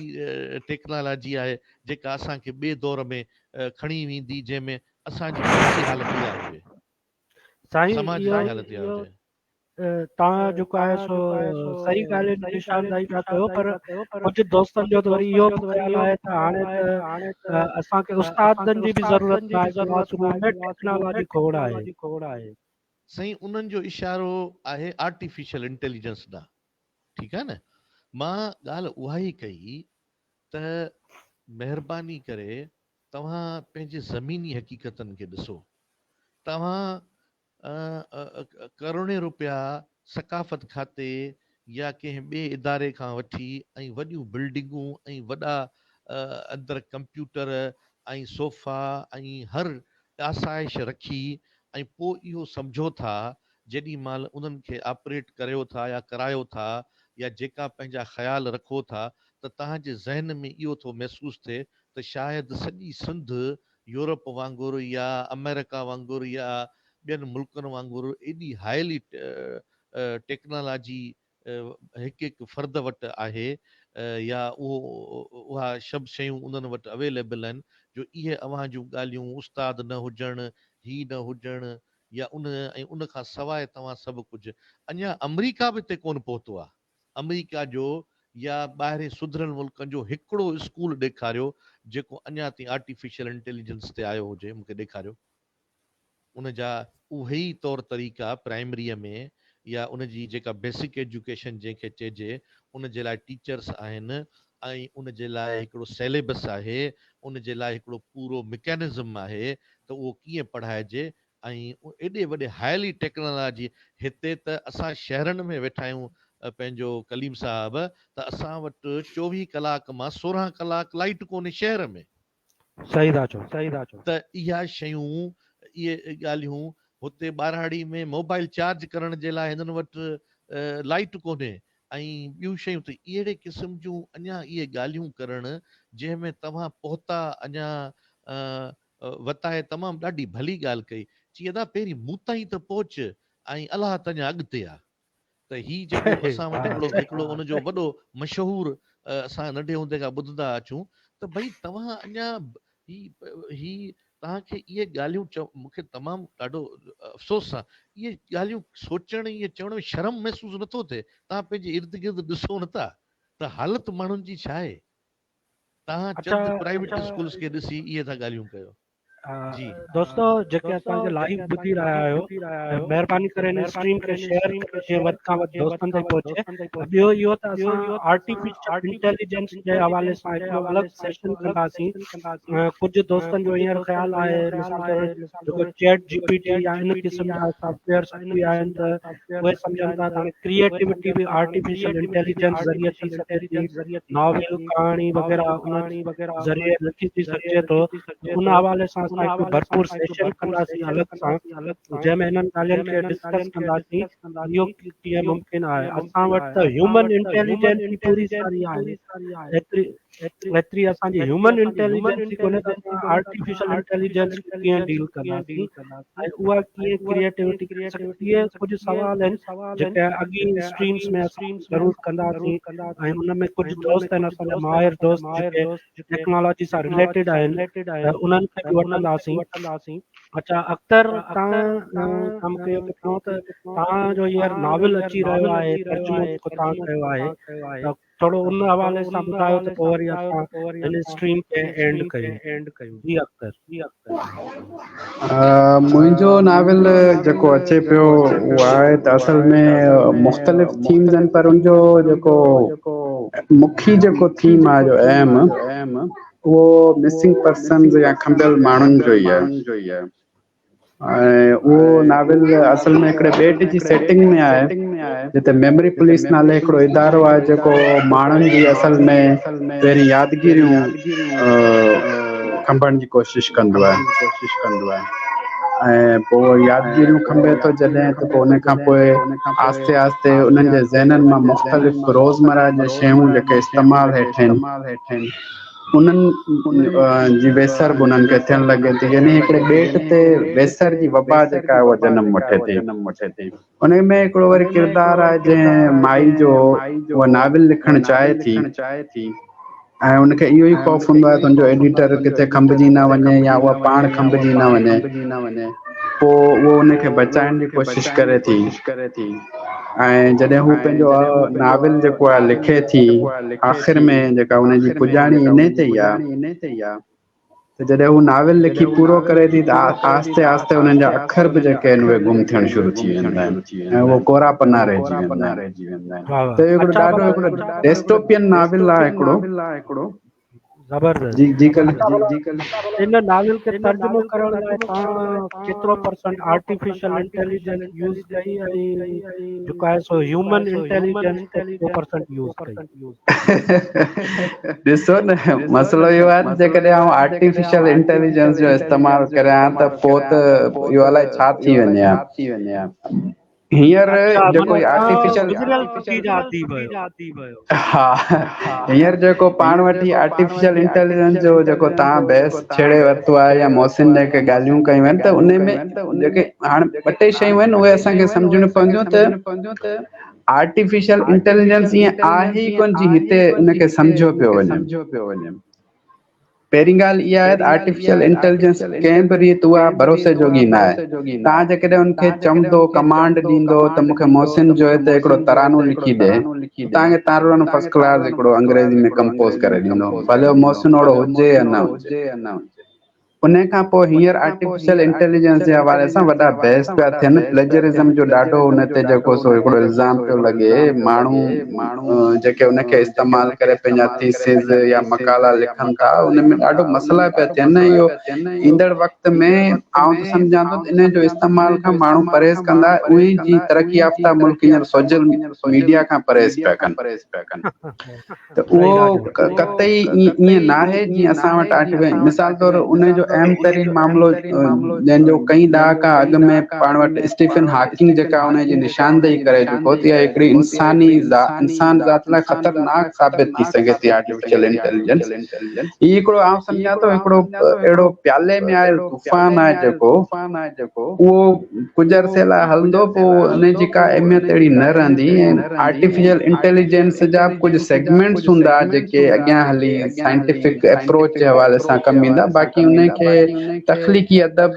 ٽيڪنالاجي آهي جيڪا اسان کي ٻئي دور ۾ کڻي ويندي جنهن ۾ اسان جي معاشي حالت اها هجي سائين سماج جي حالت اها هجي. توهان جيڪو آهي سو صحيح ڳالهين جي نشاندهي پيا ڪيو پر ڪجهه دوستن جو ته وري اهو به خيال آهي ته هاڻي ته اسان کي استادن جي به ضرورت ناهي ڪلاس روم ۾ ٽيڪنالاجي کوڙ آهي. سائين انهن جو اشارو آهي آرٽيفيشل انٽيليجنس ڏانهن ٺيڪ آهي نه مان ڳالهه اها ئي ڪئي ته مهرباني ڪري توهان پنهنجي زميني حقيقتن کي ڏسو توهان ڪروڙين روپيا ثقافت کاتي يا ڪنهن ٻئي اداري کان وٺي ۽ وڏيون بلڊنگون ۽ وڏا اندر ڪمپيوٽر ۽ صوفا ۽ هر آسائش رکي ۽ پوء اهو سمجهو ٿا جيڏي مهل انهن کي آپريٽ ڪريو ٿا يا ڪرايو ٿا يا جيڪا پنهنجا خيال رکو ٿا ته توهان جي ذهن ۾ اهو ٿو محسوس ٿئي ته شايد سڄي سنڌ يورپ وانگر يا آمريڪا وانگر يا ٻين ملڪن وانگر ايڏي هائلي ٽيڪنالاجي هڪ هڪ فرد وٽ آهي يا اهو اها شڀ شيون انهن وٽ اويليبل آهن جو اهي اوهان جون ڳالهيون استاد نه هجڻ هي نه هجڻ يا ان ۽ ان کان سواء توهان سڀ ڪجهه اڃا آمريڪا به اتي ڪونه پهتو آهي. آمريڪا جو يا ٻاهرين سڌريل ملڪن جو هڪڙو اسڪول ڏيکاريو جيڪو اڃا تائين آرٽيفيشل انٽيليجنس تي آيو هجي مون کي ڏيکاريو. ان جا اهي ئي طور طريقا پرائمريء ۾ يا ان جي جيڪا بيسڪ ايجوڪيشن جنهن کي چئجي ان جي لاء ٽيچرس آهن ۽ ان جي لاء هڪڙو سيليبس آهي ان جي لاء هڪڙو پورو مڪينزم آهي ته اهو ڪيئن پڙهائجي ۽ ايڏي وڏي هائلي ٽيڪنالاجي هتي ته اسان شهرن ۾ ويٺا آهيون پنهنجو ڪليم صاحب ته اسان وٽ 24 ڪلاڪ مان 16 ڪلاڪ لائيٽ ڪونهي شهر ۾. صحيح ٿا چئو. صحيح ٿا چئو. ته اها شيون اهي ڳالهيون هتي ٻهراڙي ۾ موبائل چارج ڪرڻ جي لاء هنن وٽ لائيٽ ڪونهي ۽ ٻيون شيون ته اهڙي قسم جون اڃا اهي ڳالهيون ڪرڻ جنهن ۾ توهان پهتا اڃا وتائي تمام ڏاڍي ڀلي ڳالهه ڪئي. چي ادا پهرين مون تائين ته پهچ ۽ الله ته اڃا اڳتي آ. ته هي جيڪو اسان وٽ هڪڙو هڪڙو ان جو وڏو مشهور اسان ننڍي هوندي کان ٻڌندا اچون ته ڀئي توهان اڃا هي هي توهان کي اهي ڳالهيون چو مون کي تمام ڏاڍو افسوس سان اهي ڳالهيون سوچڻ ۽ چوڻ ۾ شرم محسوس نٿو ٿئي. توهان پنهنجي ارد گرد ڏسو نٿا ته حالت ماڻهن جي ڇا آهي. توهان چند پرائيويٽ اسڪولز کي ڏسي اهي ٿا ڳالهيون ڪيو. جي. دوستو جيڪي اسان کي لائيو ٻڌي رهيا آهيو مهرباني ڪري هن اسٽريم کي شيئر ڪريو جيئن وڌ کان وڌ دوستن تائين پهچي ٻيو اهو ته اسان آرٽيفيشل انٽيليجنس جي حوالي سان هڪڙو الڳ سيشن ڪنداسين ڪجهه دوستن جو هينئر خيال آهي مثال طور جيڪو چيٽ جي پي ٽي يا ان قسم جا سافٽويئرس اچي ويا آهن ته اهي سمجهن ٿا ته هاڻي ڪريئيٽوٽي به آرٽيفيشل انٽيليجنس ذريعي ٿي سگهي ٿي، ناول، ڪهاڻي وغيره ان ذريعي لکجي سگهجي ٿو ته ان حوالي سان اسان هڪ ڀرپور سيشن ڪنداسين الڳ سان جنهن ۾ انهن ڳالهين کي ڊسڪس ڪنداسين اهو ڪيئن ممڪن آهي اسان وٽ ته هيومن انٽيليجنس ئي پوري ساري آهي ايتري ايتري اسان جي هيومن انٽيليجنس ئي ڪونهي ته اسان آرٽيفيشل انٽيليجنس کي ڪيئن ڊيل ڪنداسين ۽ اها ڪيئن ڪريئيٽوٽي ڪري سگهي ٿي اهي ڪجهه سوال آهن جيڪي اڳين اسٽريمز ۾ اسان ضرور ڪنداسين ۽ ان ۾ ڪجهه دوست آهن اسان جا ماهر دوست جيڪي ٽيڪنالاجي سان رليٽيڊ آهن ته انهن کي به وٺنداسين اچا اختر تان کان مونکي اهو پڇڻو ته تان جو هينئر ناول اچي رهيو آهي ترجمو جيڪو تان ڪيو آهي ته ٿورو ان حوالي سان ٻڌايو ته پوء وري اسان هن اسٽريم کي اينڊ ڪيون جي اختر. منهنجو ناول جيڪو اچي پيو اهو آهي ته اصل ۾ مختلف ٿيمز آهن پر ان جو جيڪو مکي جيڪو ٿيم آهي جو اهم اهو مسنگ پرسنز يا کنڀيل ماڻهن جو ئي آهي. ۽ اهو ناول اصل ۾ هڪڙي ٻيٽ جي سيٽنگ ۾ آهي جتي ميموري پوليس نالي هڪڙو ادارو آهي جيڪو ماڻهن جي اصل ۾ پهرين يادگيريون کنڀڻ جي ڪوشش ڪندو آهي ۽ پوء يادگيريون کنڀي ٿو جڏهن ته پوء ان کان پوء آهستي آهستي انهن جي ذهنن مان مختلف روزمره جي شيون جيڪي استعمال هيٺ آهن انهن جي ويسر به انهن کي ٿيڻ لڳي ٿي يعني هڪڙي ٻيٽ تي ويسر جي وبا جيڪا آهي اها جنم وٺي ٿي. ان ۾ هڪڙو وري ڪردار آهي جنهن مائي جو اها ناول لکڻ چاهي ٿي ۽ ان کي اهو ئي خوف هوندو آهي ته ان جو ايڊيٽر ڪٿي کنڀجي نه وڃي يا اها پاڻ کنڀجي نه وڃي. پوء اهو ان کي بچائڻ جي ڪوشش ڪري ٿي ۽ جڏهن هو پنهنجو ناول جيڪو آهي لکي ٿي آخر ۾ جيڪا ان جي پڄاڻي انهي تي ئي آهي ته جڏهن هو ناول لکي پورو ڪري ٿي ته آهستي آهستي انهن جا اکر به جيڪي آهن اهي گم ٿيڻ شروع ٿي ويندا آهن ۽ اهو ڪورا پنا رهجي ويندا آهن ته اهو هڪڙو ڏاڍو هڪڙو ڊيسٽوپين ناول آهي هڪڙو زبردست جي جي ڪل اڇا ڀلا ان ناول کي ترجمو ڪرڻ لاء توهان ڪيترو پرسنٽ آرٽيفيشل انٽيليجنس يوز ڪئي ۽ جيڪو آهي سو هيومن انٽيليجنس ڪيترو پرسنٽ يوز ڪئي؟ ڏسو نه مسئلو اهو آهي ته جيڪڏهن آئون آرٽيفيشل انٽيليجنس جو استعمال ڪريان ته پوء ته اهو الائي ڇا ٿي وڃي ها. هينئر اڇا جيڪو معنيٰ هي توهان آرٽيفيشل گذريل صدي جا اديب آهيو. ها هينئر جيڪو پاڻ وٽ هي آرٽيفيشل انٽيليجنس جو جيڪو توهان بحث ڇيڙي ورتو آهي يا محسن جيڪي ڳالهيون ڪيون آهن ته انهي ۾ جيڪي هاڻ ٻه ٽي شيون آهن اهي اسان کي سمجهڻيون پونديون ته آرٽيفيشل انٽيليجنس ائين آهي ئي ڪونه جي هتي ان کي سمجهيو پيو وڃي. پهرين ڳالهه اها آهي ته آرٽيفيشل انٽيليجنس ڪنهن به ريت اها ڀروسي جوڳي نه آهي. توهان جيڪڏهن ان کي چوندو، ڪمانڊ ڏيندو ته مون کي محسن جو هتي هڪڙو ترانو لکي ڏي ته توهان کي ترانو فرسٽ ڪلاس هڪڙو انگريزي ۾ ڪمپوز ڪري ڏيندو، ڀلي اهو محسن اوڙو هجي يا نه هجي. انهي کان پوء هينئر آرٽيفيشل انٽيليجنس جي حوالي سان وڏا بحث پيا ٿين، پليجرزم جو ڏاڍو ان تي جيڪو سو هڪڙو الزام پيو لڳي، ماڻهو جيڪي ان کي استعمال ڪري پنهنجا ٿيسز يا مقالا لکن ٿا ان ۾ ڏاڍو مسئلا پيا ٿين ۽ اهو ايندڙ وقت ۾ آئون ته سمجهان ٿو ته انهي جو استعمال کان ماڻهو پرهيز ڪندا اهي ئي جيئن ترقي يافته ملڪ هينئر سوشل ميڊيا کان پرهيز پيا ڪن. ته صحيح اهو ٿا چئو. قطعي ائين ناهي جيئن اسان وٽ آرٽيفيشل مثال طور ان جو اهم ترين معاملو جنهن جو ڪئين ڏهاڪا اڳ ۾ پاڻ وٽ اسٽيفن هاڪنگ جيڪا ان جي نشاندهي ڪري چڪو ته اها هڪڙي انساني انسان ذات لاء خطرناڪ ثابت ٿي سگهي ٿي آرٽيفيشل انٽيليجنس هي هڪڙو آئون سمجهان ٿو هڪڙو اهڙو پيالي ۾ آيل طوفان آهي جيڪو اهو ڪجهه عرصي لاء هلندو پوء ان جي ڪا اهميت اهڙي نه رهندي ۽ آرٽيفيشل انٽيليجنس جا به ڪجهه سيگمينٽس هوندا جيڪي اڳيان هلي سائنٽيفڪ اپروچ جي حوالي سان ڪم ايندا باقي ان کي تخليقي ادب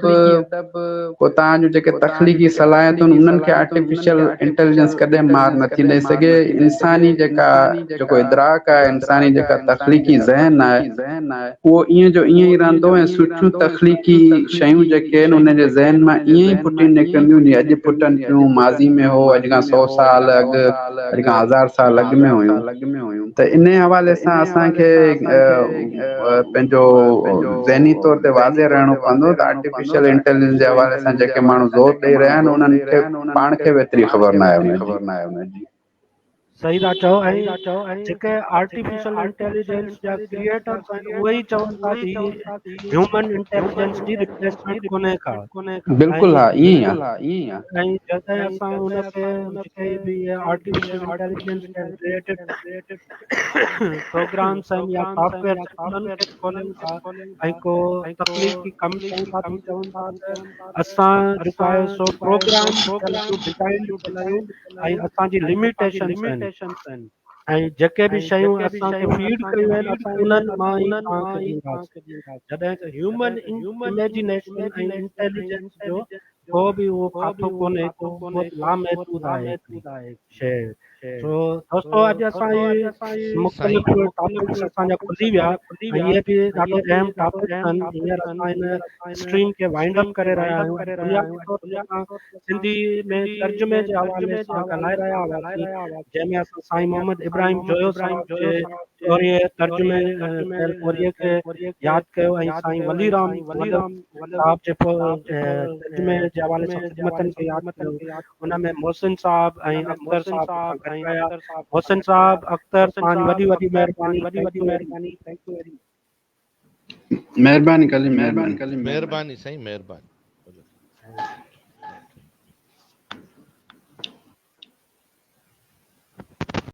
ڪو توهان جون جيڪي تخليقي صلاحيتون انهن کي آرٽيفيشل انٽيليجنس ڪڏهن مار نٿي ڏئي سگهي انساني جيڪا جيڪو ادراڪ آهي انساني جيڪا تخليقي ذهن آهي اهو ائين جو ائين ئي رهندو ۽ سٺيون تخليقي شيون جيڪي آهن انهن جي ذهن مان ائين ئي ڦٽي نڪرنديون جيئن اڄ ڦٽن پيون، ماضي ۾ هو، اڄ کان سئو سال اڳ، اڄ کان هزار سال اڳ ۾ هيون ته انهي حوالي سان اسان کي پنهنجو ذهني طور تي واضح رهڻو پوندو ته آرٽيفيشل انٽيليجنس جي حوالي سان جيڪي ماڻهو زور ڏئي رهيا آهن انهن کي پاڻ کي به ايتري خبر ناهي انهن جي. صحيح ٿا چئو ۽ جيڪي آرٽيفيشل انٽيليجنس جا ڪريئيٽرس آهن اهي ئي چون ٿا ته هي هيومن انٽيليجنس جي ريپليسمينٽ ڪونهي ڪا بلڪل ها ائين ئي آهي. ۽ جڏهن اسان ان کي جيڪي به آرٽيفيشل انٽيليجنس جا رليٽيڊ پروگرامس آهن يا سافٽ ويئر انهن کي کولن ٿا ۽ ڪو تخليقي ڪم ڪيون ٿا ته چون ٿا ته اسان جيڪو آهي سو پروگرام ٿيل آهيون ڊزائن ٿيل آهيون ۽ اسان جي لميٽيشنس آهن ۽ جيڪي به شيون اسان کي فيڊ ڪيون آهن اسان انهن مان ئي توهان کي ڏينداسين جڏهن ته هيومن اميجينيشن ۽ انٽيليجنس جو ڪو به اهو ڪاٿو ڪونهي ڪو اهو لامحدود آهي هڪڙي شيء سو دوستو اڄ اسان هي مختلف ٽاپڪس اسان جا کلي ويا ۽ اهي به ڏاڍو اهم ٽاپڪس آهن هينئر اسان هن اسٽريم کي وائنڊ اپ ڪري رهيا آهيون ۽ بنيادي طور تي اسان سنڌي ۾ ترجمي جي حوالي سان ڳالهائي رهيا هئاسين جنهن ۾ اسان سائين محمد ابراهيم جويو صاحب جي ڪوريء ترجمي ڪيل ڪوريء کي ياد ڪيو ۽ سائين ولي رام صاحب جي ترجمي جي حوالي سان خدمتن کي ياد ڪيو. ان ۾ محسن صاحب ۽ اختر صاحب اسان گڏ رهيا. محسن صاحب، اختر توهان جي وڏي وڏي مهرباني. Thank you very. مهرباني ڪليم مهرباني. مهرباني سائين مهرباني.